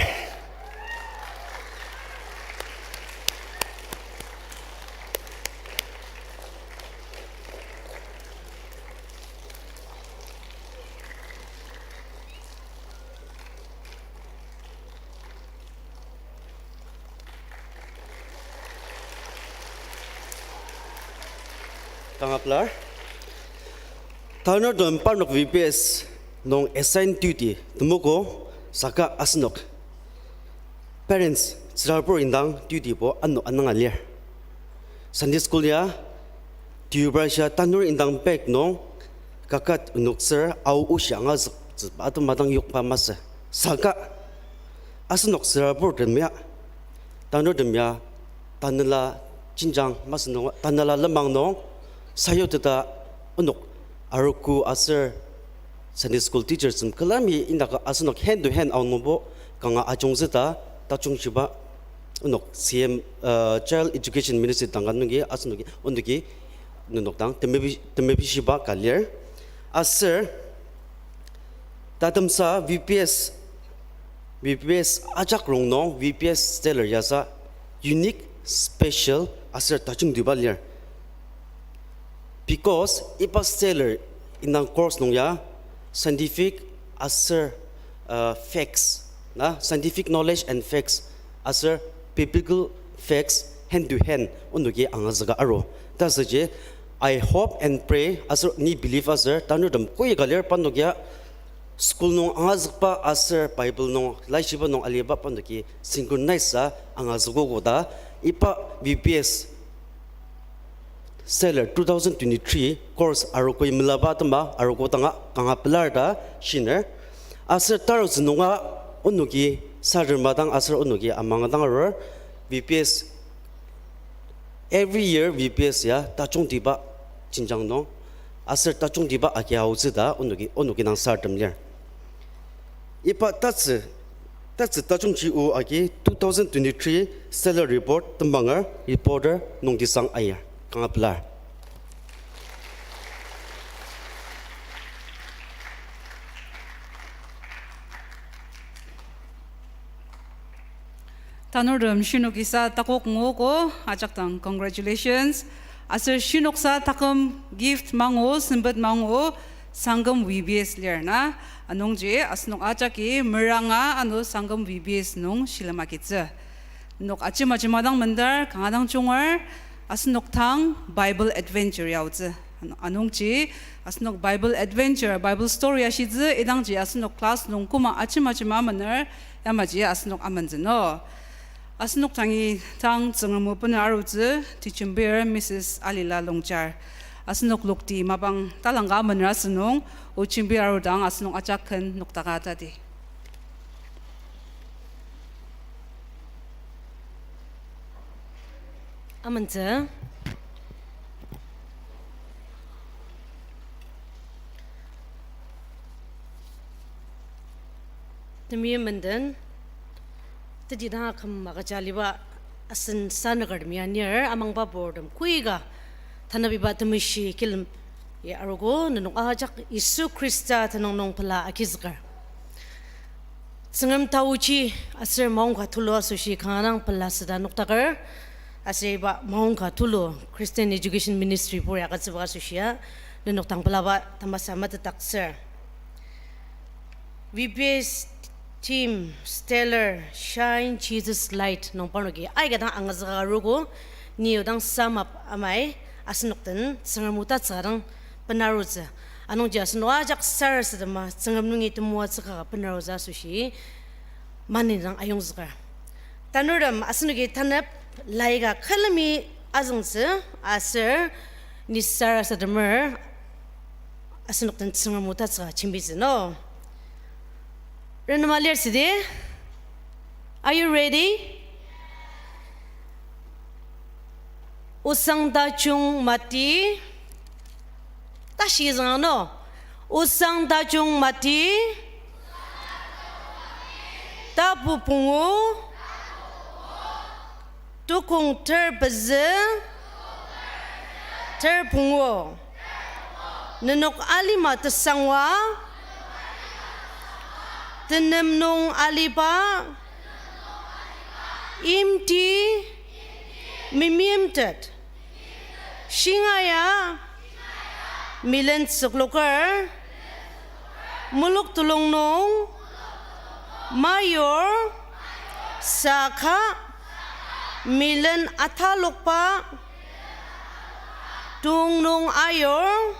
Kangaplar. Tanurtem parnok V P S nung assign duty temogo saka asenok parents tsürabur indang duty bo ano ananga lir. Sunday school ya, Deobar shia tanur indang bag nung kaket onoktsür ao oshi angazüktsüba atem madang yokba masü. Saka asenok tsüraburtem ya, tanurtem ya, tanela jenjang masü nung, tanela lenmang nung, sayuteta onok arogo aser Sunday school teacher tem külemi indaka asenok hand to hand aonungbo kanga ajungtsü ta tajungshiba Onok C M, uh, Child Education Ministry dang ka nungi asenoki, onoki nenok dang temebi-, temebishiba ka lir. Aser tatemsa V B S, V B S ajak rongnung V B S Stellar yasa unique, special aser tajungtiba lir. Because iba Stellar indang course nung ya scientific aser, uh, facts, na, scientific knowledge and facts aser biblical facts hand to hand onoki angazüka aru. Tasüji, I hope and pray aser ni believe aser tanurtem koi ka lir parnok ya school nung angazükba aser Bible nung laishiba nung aliba parnoki synchronize sa angazükogo ta iba V B S Stellar two thousand twenty-three course arogoi melaba atema arogo danga kanga pelar ta shiner. Aser tarutsü nunga onoki sater madang aser onoki amanga dang arur V B S, every year V B S ya tajungtiba jenjang nung aser tajungtiba agi aotsü ta onoki, onoki dang sartem lir. Iba tatsü, tatsü tajungji o agi two thousand twenty-three Stellar Report tembanger, reporter Nongtisang Aier. Kanga pelar. Tanurtem shinoki sa takok nguogo, ajak dang congratulations. Aser shinoksa taküm gift mangu, sempet mangu, Sangam V B S lir na. Anungji asenok ajaki meranga ano Sangam V B S nung shilem agitsü. Nok ajema ajema dang mendar, kanga dang junger, asenok tang Bible Adventure yaotsü. Ano-, anungji asenok Bible Adventure, Bible story ashitsü, idangji asenok class nung koma ajema ajema amener, yamaji asenok amentsü no. Asenok tangi tang Tsüngrem o bener arutsü, tejembir Missus Alila Longchar. Asenok lokti mapang talangka amener asünung, o jembir arudang asenok ajak ken noktaka tati. Amentsü. Temeim menden, teti dang aküm agüja aliba asen sanükertem ya anir amangba purtem koika tanü iba temeshi kilem ya arogo nenok ajak Yisu Khrista tenüng nung pela agizüker. Tsüngrem taochi aser maongka tulu asoshi kanga dang pela süda noktaker, aser iba maongka tulu Christian Education Ministry pur ya agütsüba asoshia nenok dang pelaba tamasa metetdaktsür. V B S theme Stellar Shine Jesus Light nung parnoki aika dang angazüka arogo, ni odang sum up amai asenok den Tsüngrem o tatsüka dang benarutsü. Anungji asenok ajak sarasadema Tsüngrem nungi temoatsüka benarutsü asoshi maneni dang ayongzüker. Tanurtem asenoki tanep laika külemi azüngtsü aser ni sarasademer asenok den Tsüngrem o tatsüka jembitsü no. Renema lir südi? Are you ready? Osang tajung mati. Tashi züngang no. Osang tajung mati. Tapu pungu. Tukong ter pezü, ter pungu. Nenok alima tesangwa, tenem nung aliba, imti, memeimtet, shingaia, milen tsükloker, muluk tulung nung, mayur, saka, milen atalokba, tung nung ayur,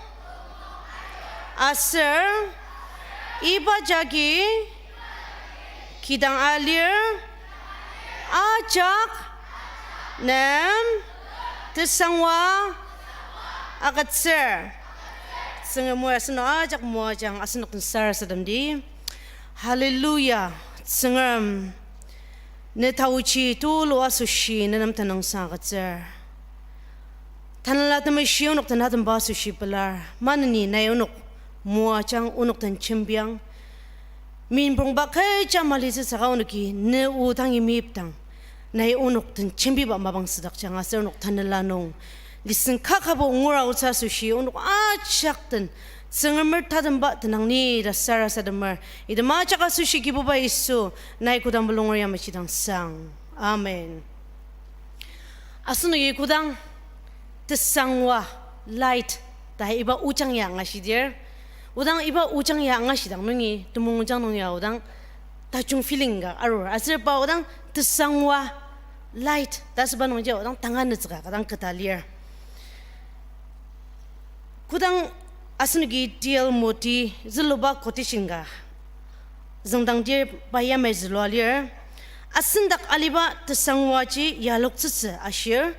aser, iba jagi, kidang alir, ajak, nem, tesangwa, agütsür. Tsüngrem o asenok ajak moajang asenok den sarasademdi. Hallelujah. Tsüngrem, ne taochi tulu asoshi ne nem tenüngsang agütsür. Tanela Temeshi onok den atemba asoshi pelar. Maneni nai onok moajang, onok den jembiang. Minprongba kecha malitsü saka onoki ne o dangi meyipdang, Nai onok den jembiba mapang südakjang aser onok tanela nung listen kakabo ngura otsü asoshi onok ajak den Tsüngremer tatemba tenang ni ta sarasademer. Item ajak asoshi Kibuba Yisu, nai kodang mulunger yamaji dang sang. Amen. Asenoki kodang tesangwa, light, ta iba ojang ya angashidir. Odang iba ojang ya angashidang nungi, temulungjang nung ya odang tajung feeling ka arur. Aser pa odang tesangwa, light, ta asüba nungji odang tanganetsüka, ka dang keta lir. Kodang asenoki D L Moody züluba quotation ka züngdangdir pa yamai zülua lir. Asendak aliba tesangwaji yaloktsütsü ashir.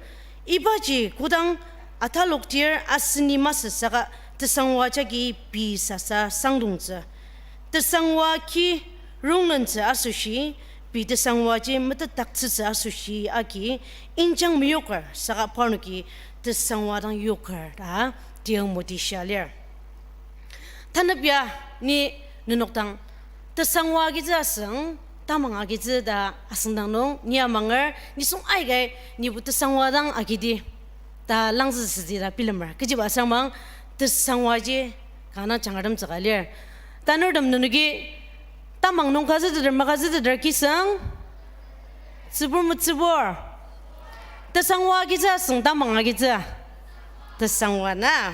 Ibaji kodang atalokdir aseni masü saka tesangwa jagi pei sasa sangdongtsü. Tesangwa ki ronglentsü asoshi, pei tesangwaji metetdaktsütsü asoshi agi injang meyoker saka parnoki tesangwa dang yoker ta D L Moody shia lir. Tanep ya ni nenok dang tesangwa agitsü asüng, tamang agitsü ta asüngdang nung ni amanger, nisung aikai nibo tesangwa dang agidi ta langzü südi ta bilemer. Kechiba asüngmang tesangwaji kanga jangartem tsüka lir. Tanurtem nenoki tamang nung kazüteter makazüteter kisüng? Tsübur metsübur? Tesangwa agitsü asüng tamang agitsü? Tesangwa na.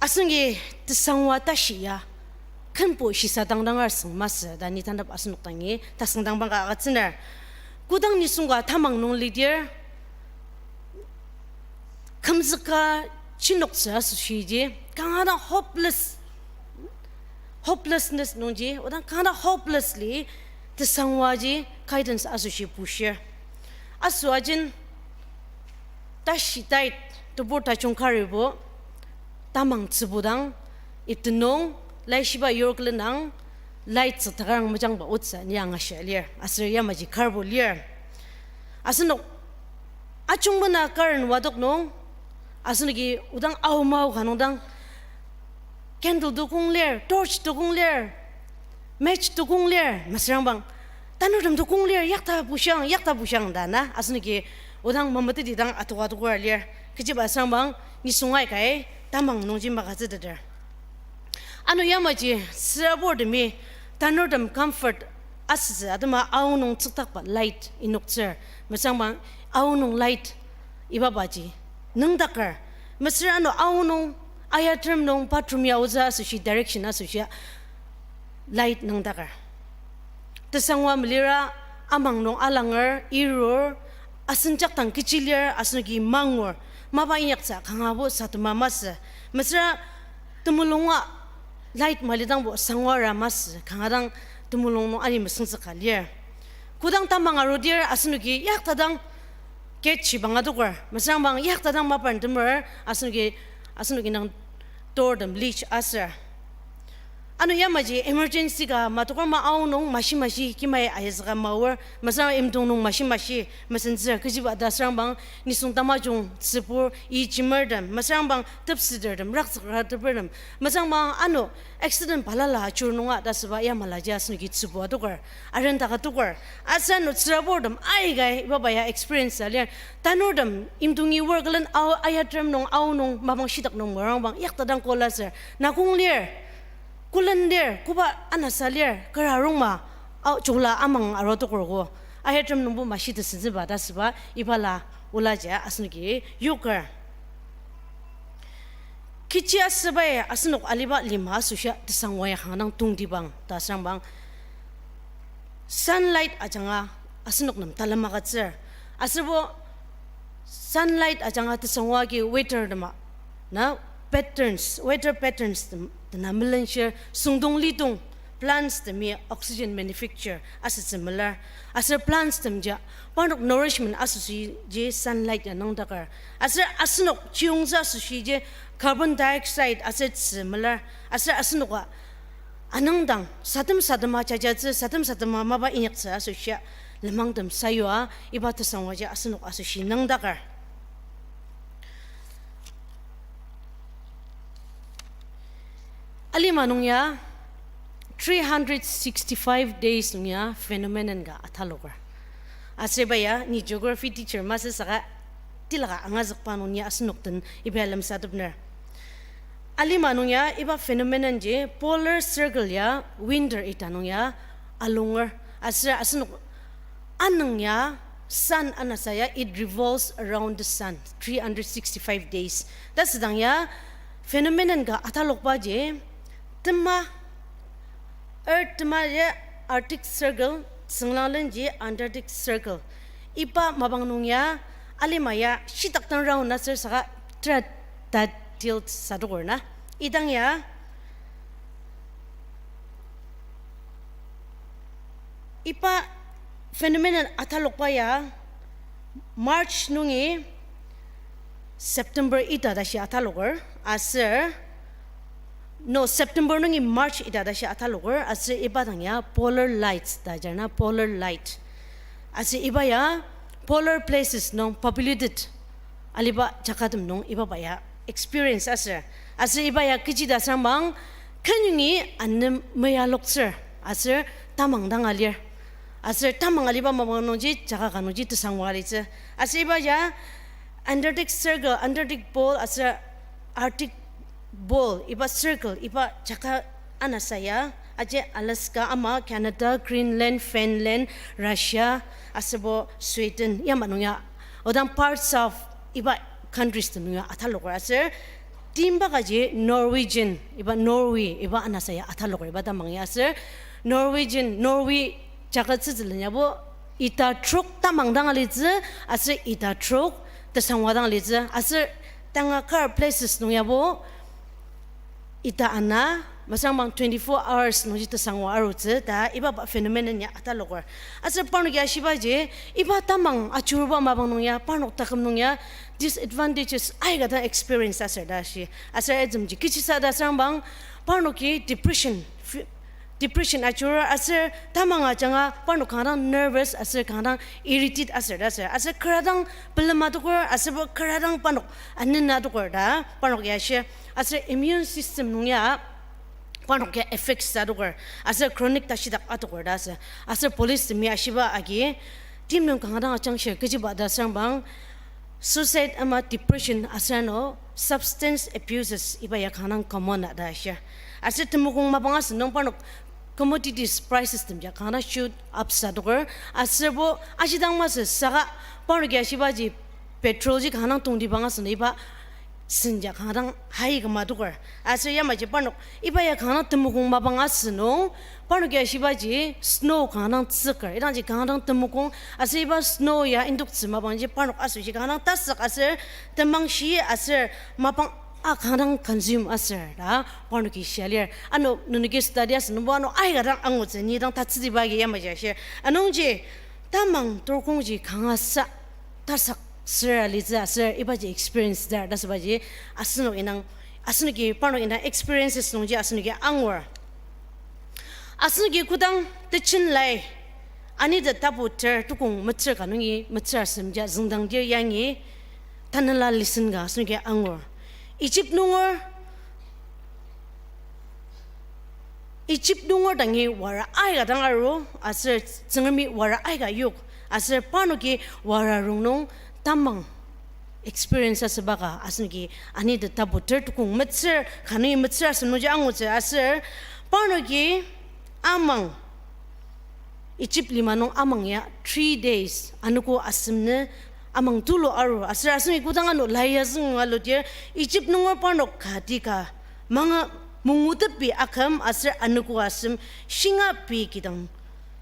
Asenoki tesangwa tashi ya kenbo shisadangdang arsüng masü ta ni tanep asenok dangi tasüngdang bangka agütsüner. Kodang nisung ka tamang nung lidir, kümzüka chinoktsü asoshiji, kanga dang hopeless, hopelessness nungji, odang kanga dang hopelessly tesangwaji guidance asoshi bushir. Asoajen tashi tait tebur tajung karibo tamang tsübudang, itenung, laishiba yorklenang, light tsüktakarang mejangba otsü ni angashia lir, aser yamaji karbo lir. Asenok ajungmena karen wadok nung, asenoki odang aomao ka nung dang candle tokong lir, torch tokong lir, match tokong lir, mesürang bang, tanurtem tokong lir, yakta bushang, yakta bushang ta na, asenoki odang mameteti dang atoka tokor lir, kechiba asüngmang, nisung aikai tamang nungji makazüteter. Ano yamaji süraburtemi tanurtem comfort asütsü atema aonung tsüktakba light inoktsür, mesürang bang aonung light ibabaji nüngdaker, mesüra ano aonung ayatrem nung bathroom ya otsü asoshi direction asoshi light nüngdaker. Tesangwa melira amang nung alanger, irur, asen jakdang kechi lir, asenoki mangur, mapa inyaktsü kangabo satema masü. Mesüra temulunga light malidangbo sangwara masü, kanga dang temulung nung ani mesüngtsüka lir. Kodang tamang arudir asenoki yaktadang gate shibang adoker, mesürang bang yaktadang maparntemer, asenoki, asenoki nang doortem latch aser. Ano yamaji emergency ka matoker ma aonung mashi mashi kimai ayazüka maor, mesürang imdong nung mashi mashi mesentsür, kechiba ta sürangbang nisung tamajung tsübur, i chimertem, mesürang bang tepsitertem, rakzükra tepertem, mesürang bang ano accident balala chur nunga ta süba yamalaji asenoki tsübua adoker, arendaka adoker. Aser ano tsüraburtem aikai ibaba ya experience a lir. Tanurtem imdongi worklen ao ayatrem nung aonung mapang shitak nung morang bang yaktadang call aser, na kong lir, kolen lir, koba anasa lir, kera rongma, ao, chola amang aru adoker ko, ayatrem nungbo mashi tesenzüba ta süba ibala olaji asenoki yoker. Kechi asübai asenok aliba lima asoshi tesangwa ya kanga dang tongtibang ta sürangbang, sunlight ajanga asenok nem talem agütsür. Aserbo sunlight ajanga tesangwa agi weather tema na patterns, weather patterns tem-, tena melenshir, süngdong lidong, plants temi oxygen manufacture asütsü melar. Aser plants temji parnok nourishment asoshiji sunlight ya nüngdaker. Aser asenok chiyungtsü asoshiji carbon dioxide aser tzü melar. Aser asenoka anüngdang sadem sadema jajatsü, sadem sadema mapa inyaktsü asoshia lenmangtem sayua iba tesangwaji asenok asoshi nüngdaker. Alima nung ya, three hundred sixty-five days nung ya phenomenon ka ataloker. Aser iba ya ni geography teacher masü saka tilaka angazükba nung ya asenok den iba ya lemsatepner. Alima nung ya iba phenomenon ji polar circle ya winter ita nung ya alunger. Aser asenok anüng ya sun anasa ya, it revolves around the sun three hundred sixty-five days. Tasüdang ya phenomenon ka atalokba ji tema, Earth tema ya Arctic Circle, sünglang lenji Antarctic Circle. Iba mapang nung ya alima ya shitak dang round aser saka tera ta tilt sadoker na. Idang ya iba phenomenon atalokba ya March nungi September ita tashi ataloker, aser, no, September nungi March ita tashi ataloker, aser iba dang ya polar lights ta ajar na, polar light. Aser iba ya polar places nung populated aliba jagatem nung iba ba ya experience aser. Aser iba ya kechi ta asüngdang, kenyongi anem meyaloktsür, aser tamang dang alir. Aser tamang aliba mapang nungji jaga ka nungji tesangwa alitsü. Aser iba ya Antarctic Circle, Antarctic Pole, aser Arctic Pole, iba circle, iba jaga anasa ya, aji Alaska ama, Canada, Greenland, Finland, Russia, aserbo Sweden, yama nung ya, odang parts of iba countries tem nung ya ataloker aser, timba kaji Norwegian, iba Norway, iba anasa ya ataloker iba tamang ya aser, Norwegian, Norway jaga tsütsülen yabo, ita trok tamang dang alitsü, aser ita trok tesangwa dang alitsü, aser tanga kar places nung yabo, ita ana, masangmang twenty-four hours nungji tesangwa arutsü ta, iba ba phenomenon ya ataloker. Aser parnoki ashibaji, iba tamang ajuruba mapang nung ya, parnok taküm nung ya, disadvantages aika dang experience aser ta shi. Aser ajemji kechisa ta asüngdang, parnoki depression, fi-, depression ajurur aser tamang ajanga parnok kanga dang nervous aser kanga dang irritate aser ta aser. Aser kera dang pelema adoker, aserbo kera dang parnok anena adoker ta, parnok ya shi. Aser immune system nung ya, parnok ya affect adoker, aser chronic tashidak adoker ta aser. Aser police temi ashiba agi, tim nung kanga dang ajangshir kechiba ta asüngdang, suicide ama depression aser ano substance abuses iba ya kanga dang common ta ashir. Aser temokong mapang asünung parnok commodities prices tem ya kanga dang shoot up adoker. Aserbo ajidang masü saka parnok ya shibaji petrol ji kanga dang tongtibang asünung iba sen ya kanga dang hai küma adoker. Aser yamaji parnok, iba ya kanga dang temokong mapang asünung, parnok ya shibaji snow kanga dang tsüker. Idangji kanga dang temokong, aser iba snow ya indoktsü mapangji parnok asoshi kanga dang tasak aser temangshi aser mapang a kanga dang consume aser ta parnoki shia lir. Ano nenoki study asünungbo ano aika dang angutsü, ni dang tatsütiba agi yamaji ashir. Anungji tamang turkongji kangasa tasak süra litsü aser ibaji experience dar ta asübaji asenok indang, asenoki parnok indang experiences nungji asenoki angur. Asenoki kodang tejen lai, Anitet tapu ter tukong metsür ka nungi metsür asem ja züngdangdir yangi tanela lesson ka asenoki angur. Egypt nunger, Egypt nunger dangi wara aika dang aru, aser Tsüngremi wara aika yok, aser parnoki wara rongnung tamang experience asüba ka asenoki Anitet tapu ter tukong metsür ka nungi metsür asem nungji angutsü aser parnoki amang Egypt lima nung amang ya three days anogo asem nü amang tulu aru aser asenoki kodang ano lai ya zünga ludir Egypt nunger parnok kati ka manga mungutepbi aküm aser anogo asem shinga pei kidang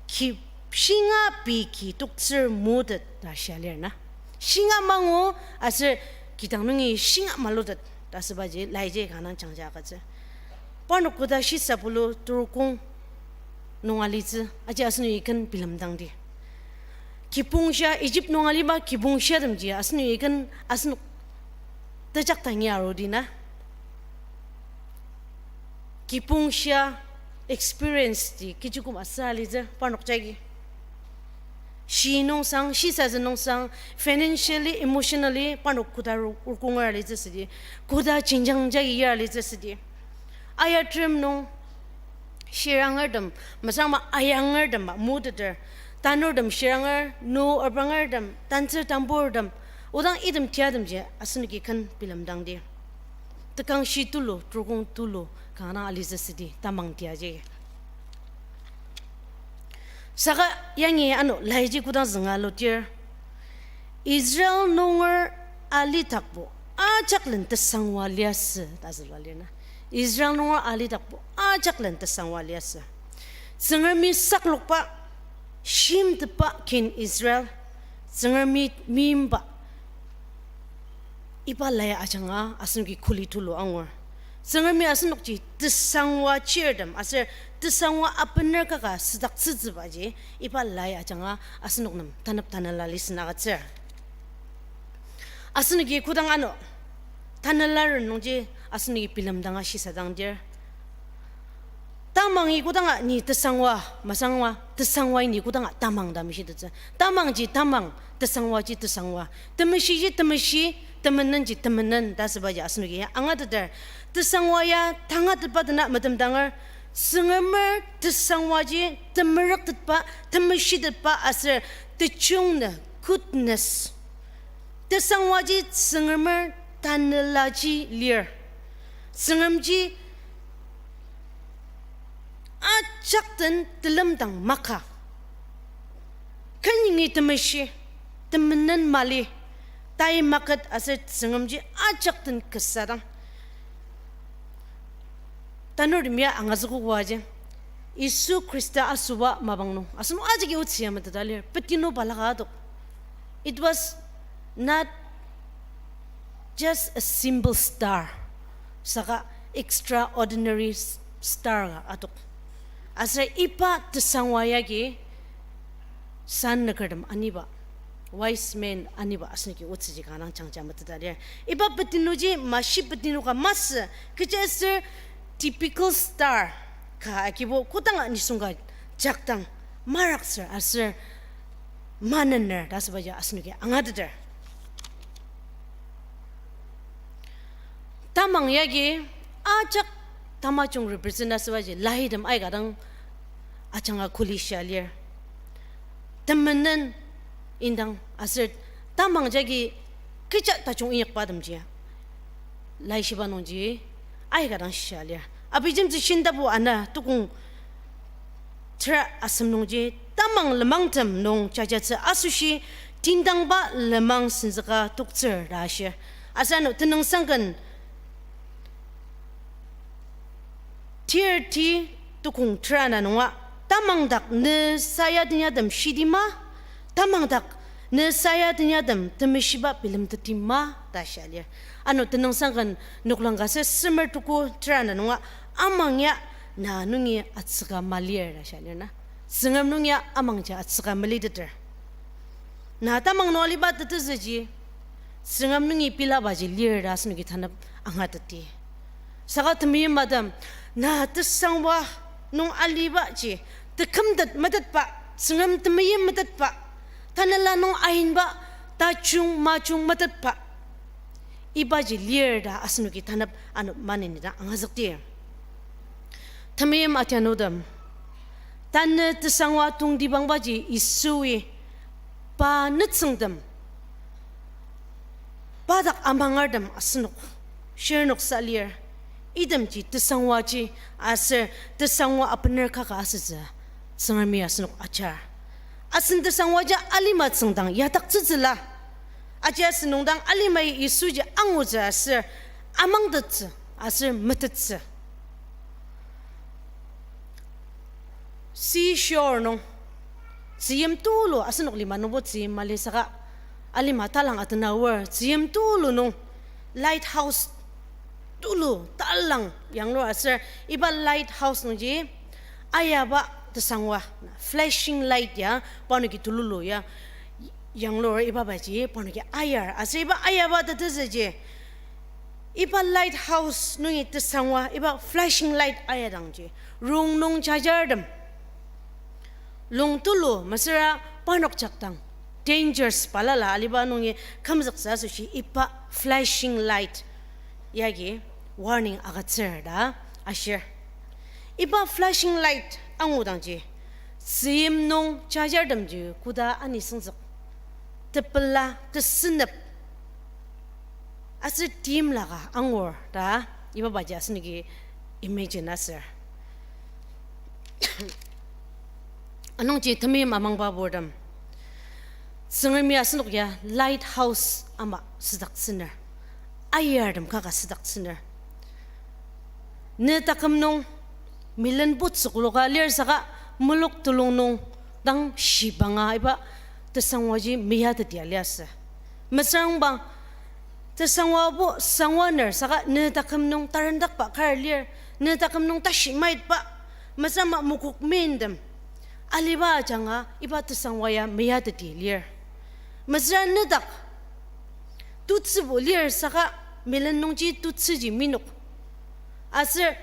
ki, shinga pei ki toktsür mutet ta shia lir na. Shinga mangu aser kidang nungi shinga malutet ta asübaji laiji kanga dang jangja agütsü. Parnok koda shisa pulu turkong nung alitsü, aji asenok iken bilemdangdi. Kibong shia, Egypt nung aliba kibong shiatemji asenok iken asenok tejak tangi arudi na. Kibong shia experience ji kechi koma sa alitsü parnok jagi. Shi nung sang, shisatsü nung sang, financially, emotionally parnok koda ru-, rukonger alitsü südi, koda jenjang jagi yar alitsü südi. Aya terem nung shirangertem, mesangma ayangertem moteter, tanurtem shiranger, nu arbangertem, tantsür tamburtem, odang item tiatemji asenoki ken bilemdangdi. Tekangshi tulu, trokong tulu, kanga alitsü südi, tamang tiaji. Saka yangi ano laiji kodang zünga lutir, Israel nunger alitakbo ajak len tesangwa liasü ta zülua lir na. Israel nunger alitakbo ajak len tesangwa liasü. Tsüngremi saklokba, shimtetba kin Israel, Tsüngremi meimba, iba lai ajanga asenoki kuli tulu angur. Tsüngremi asenokji tesangwa chirtem aser tesangwa abener kaka südaktsütsübaji iba lai ajanga asenok nem tanep tanela listen agütsür. Asenoki kodang ano tanela ren nungji asenoki bilemdanga shisadangdir, tamangi kodanga ni tesangwa, masangwa, tesangwai ni kodanga tamang ta meshitettsü. Tamangji tamang, tesangwaji tesangwa. Temeshiji temeshi, temenenji temenen ta asübaji asenoki angateter. Tesangwa ya tangatetba dena metemdanger, Tsüngremer tesangwaji temerüktetba, temeshitetba aser tejung nü, goodness. Tesangwaji Tsüngremer tanelaji lir. Tsüngremji ajak den telemdang maka. Kenyongi temeshi, temenen mali, tai maket aser Tsüngremji ajak den kesadang. Tanurtem ya angazükogo aji, Yisu Khrista asüba mapang nung asenok ajaki otsü ya meteta lir, petinu balaka adok. It was not just a simple star, saka extraordinary s-, star ka adok. Aser iba tesangwa yagi san nükertem aniba, wise men aniba asenoki otsüji kanga dang jangja meteta lir. Iba petinuji mashi petinu ka masü, kechiaser typical star ka agibo kodanga nisung ka jakdang maraktsür aser manener ta asübaji asenoki angateter. Tamang yagi ajak tamajung represent asübaji laitem aika dang ajanga kuli shia lir. Temenen indang aser tamang jagi kecha tajung inyakba temji laishiba nungji aika dang shia lir. Abijemtsü shintapu ana tukong tera asem nungji tamang lenmangtem nung jajatsü asoshi tindangba lenmang senzüka toktsür ta ashir. Aser ano tenüngsangken thirty tukong tera ana nunga, tamang dak ne saya tenyatem shidi ma, tamang dak ne saya tenyatem temeshiba bilemteti ma ta shia lir. Ano tenüngsangken noklang ka ser semer tuko tera ana nunga, amang ya na nungi atsüka malir ta shia lir na. Tsüngrem nung ya amangji atsüka meliteter. Na tamang nung aliba tetezüji, Tsüngrem nungi pilabaji lir ta asenoki tanep angateti. Saka temeim madam, na tesangwa nung alibaji, tekümtet metetba, Tsüngrem temeim metetba, tanela nung ainba, tajung majung metetba, ibaji lir ta asenoki tanep ano maneni dang angazükti. Temeim atianutem, tanü tesangwa tongtibangbaji Yisui pa nütsüngtem, pa dak amangertem asenok shirnoksa lir. Itemji tesangwaji aser tesangwa abener kaka asütsü Tsüngremi asenok ajar. Asen tesangwaji alima tsüngdang yadaktsütsüla. Aji asen nungdang alimai Yisuji angutsü aser amangtettsü aser metettsü. Seashore nung, tzüyim tulu, asenok lima nungbo tzüyim mali saka, alima talang atena aor, tzüyim tulu nung, lighthouse tulu talang yanglur aser, iba lighthouse nungji ayaba tesangwa, flashing light ya, parnoki tululu ya, yanglur iba baji, parnoki ayar aser, iba ayaba tetezüji, iba lighthouse nungi tesangwa, iba flashing light ayadangji, rongnung jajartem, lung tulu mesüra parnok jakdang, dangers balala aliba nungi kümzüktsü asoshi iba flashing light yagi warning agütsür ta ashir. Iba flashing light angudangji, tzüyim nung jajartemji koda anisüngzük, tepela, tesünep, aser timlaka angur ta, iba baji asenoki imagine asür. Anungji temeim amangba purtem, Tsüngremi asenok ya lighthouse ama südaktsüner, ayartem kaka südaktsüner. Ne taküm nung milen putsükloka lir saka muluk tulung nung dang shibanga iba tesangwaji meyatetia liasü. Mesürangbang tesangwabo sangwaner saka ne taküm nung tarendakba kar lir, ne taküm nung tashi maitba, mesüra mokok mentem aliba ajanga iba tesangwa ya meyateti lir. Mesüra nedak tutsübo lir saka milen nungji tutsüji minok. Aser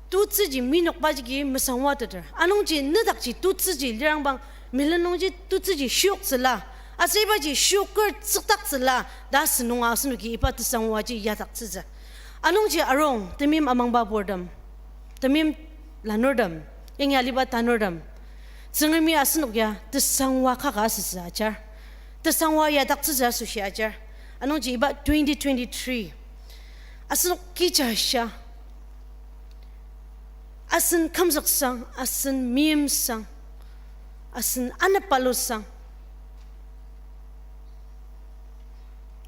tutsüji minokba jagi mesangwateter. Anungji nedakji tutsüji lirangbang milen nungji tutsüji shioktsüla, aser ibaji shioker tsüktaktsüla ta sünunga asenoki iba tesangwaji yadaktsütsü. Anungji arung, temeim amangba purtem, temeim lanurtem, yangi aliba tanurtem, Tsüngremi asenok ya tesangwa kaka asütsü ajar, tesangwa yadaktsütsü asoshi ajar. Anungji iba twenty twenty-three asenok kija shia, asen kümzüksang, asen meimsang, asen anepalusang,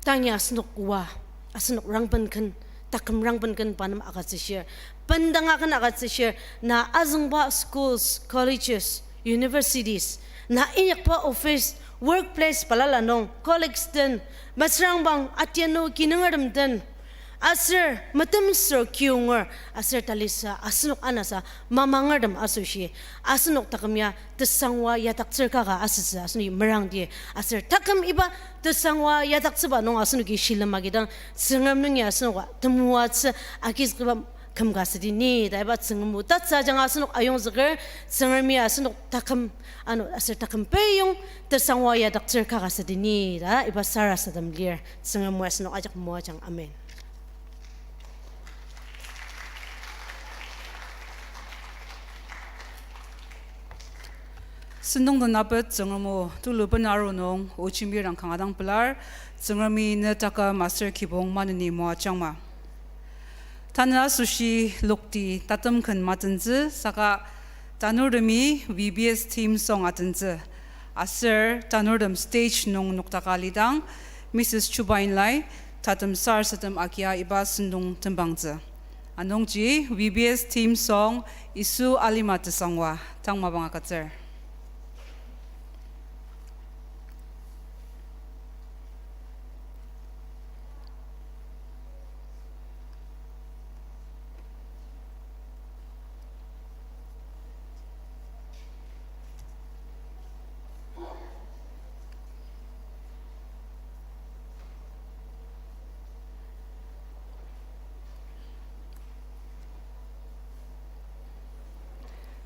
tangi asenok oa, asenok rangben ken, taküm rangben ken pa nem agütsüshir, bendanga ken agütsüshir, na azüngba schools, colleges, universities, na inyakba office, workplace balala nung, colleagues den, mesürangbang atianu kinungertem den, aser metemsür kiyonger, aser talisa asenok anasa mamangertem asoshi, asenok taküm ya tesangwa yadaktsür kaka asütsü asenoki merangdi. Aser taküm iba tesangwa yadaktsüba nung asenoki shilem agidang, Tsüngrem nungi asenoka temoatsü agizükba küm ka südi ni ta iba Tsüngrem o tatsü ajanga asenok ayongzüker. Tsüngremi asenok taküm ano aser taküm peyong tesangwa yadaktsür kaka südi ni ta iba sarasadem lir. Tsüngrem o asenok ajak moajang. Amen. Sentong den apet Tsüngrem o tulu bena aru nung o jembirang kanga dang pelar. Tsüngremi ne taküm aser kibong maneni moajangma. Tanü asoshi lokti tatem ken matentsü saka tanurtemi V B S theme song atentsü. Aser tanurtem stage nung noktaka lidang, Missus Chuba Inlai, tatem sarasadem agia iba sentong tembangtsü. Anungji V B S theme song, Yisu Alima Tesangwa, tang mapang agütsür.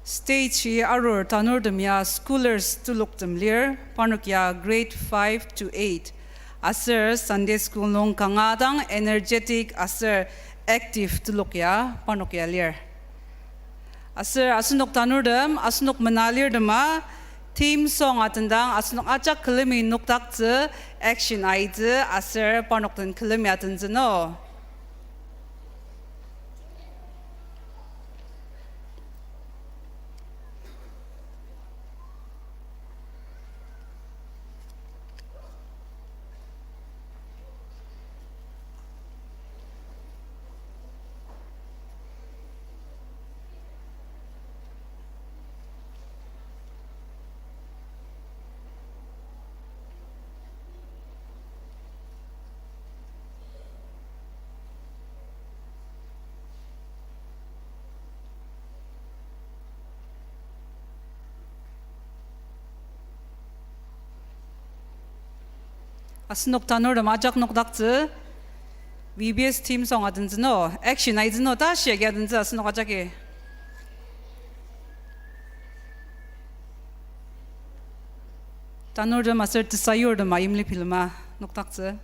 Stage-i arur tanurtem ya scholars teloktem lir, parnok ya grade five to eight. Aser Sunday school nung kanga dang energetic aser active telok ya parnok ya lir. Aser asenok tanurtem, asenok mena lirtema, theme song atendang asenok ajak külemi nokdaktsü, action aitsü, aser parnok den külemi atentsü no. Asenok tanurtem ajak nokdaktsü, V B S theme song atentsü no, action aitsü no, ta shia agi atentsü asenok ajaki. Tanurtem aser tesayurtem ayimli bilema nokdaktsü.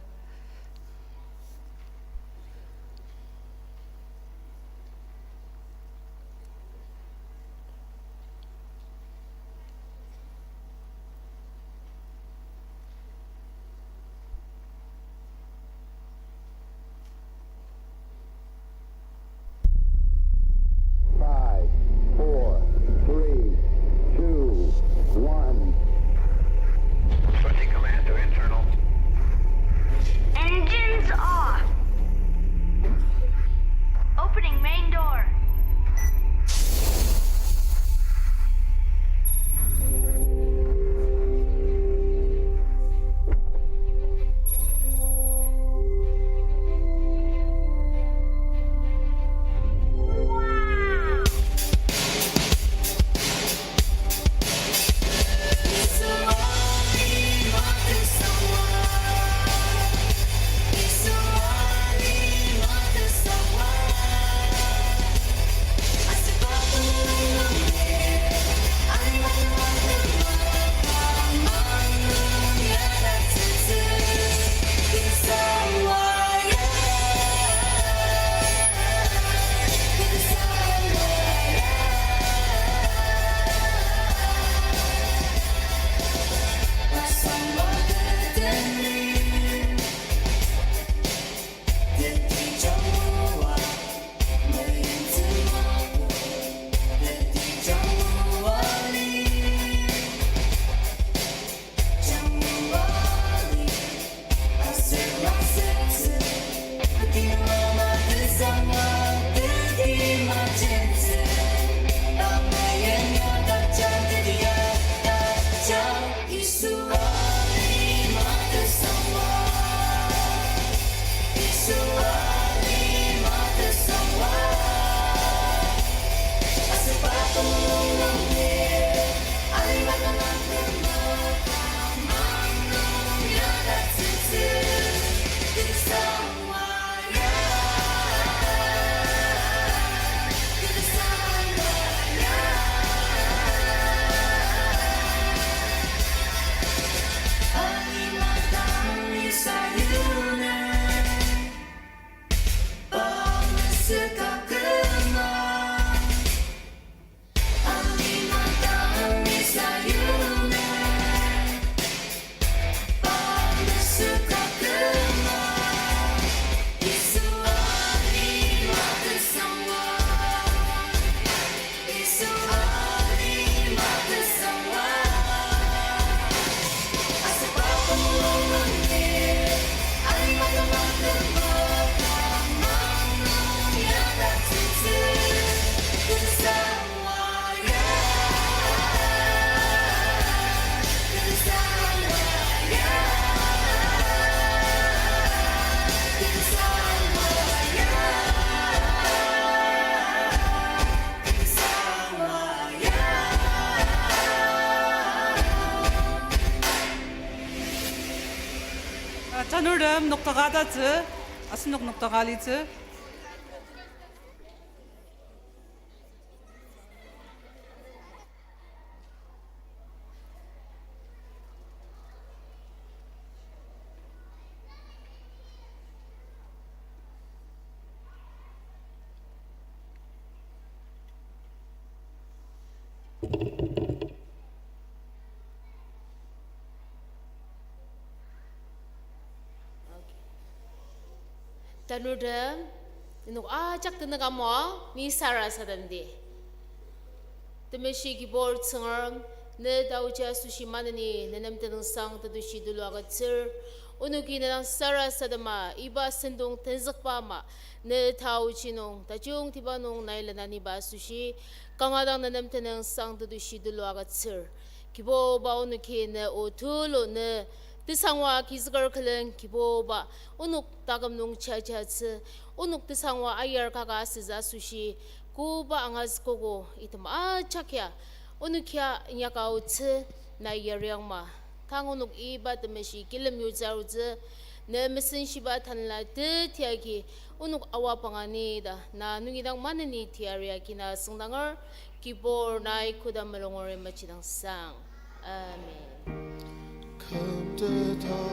Tanurtem noktaka tatsü, asenok noktaka litsü. Tanurtem, nenok ajak tenük amo, ni sarasademdi. Temeshi Kibur Tsüngrem, ne taoji asoshi maneni nenem tenüngsang tetushi tulu agütsür. Onoki ne dang sarasadema iba sentong tenzükba ama, ne taoji nung, tajungtiba nung nai lenaniba asoshi, kanga dang nenem tenüngsang tetushi tulu agütsür. Kibuba, onoki ne o tulu ne tesangwa kizüker külen, Kibuba, onok taküm nung jajatsü, onok tesangwa ayar kaka asütsü asoshi, koba angazükogo item ajak ya, onokia inyaka aotsü, nai yariangma. Tang onok iba temeshi kilem yutsü arutsü, ne mesenshiba tanela teti agi, onok awa pangani ta, na nungi dang maneni tiari agi na süngdanger, Kibur nai koda mulunger majidangsang. Amen. Kümteta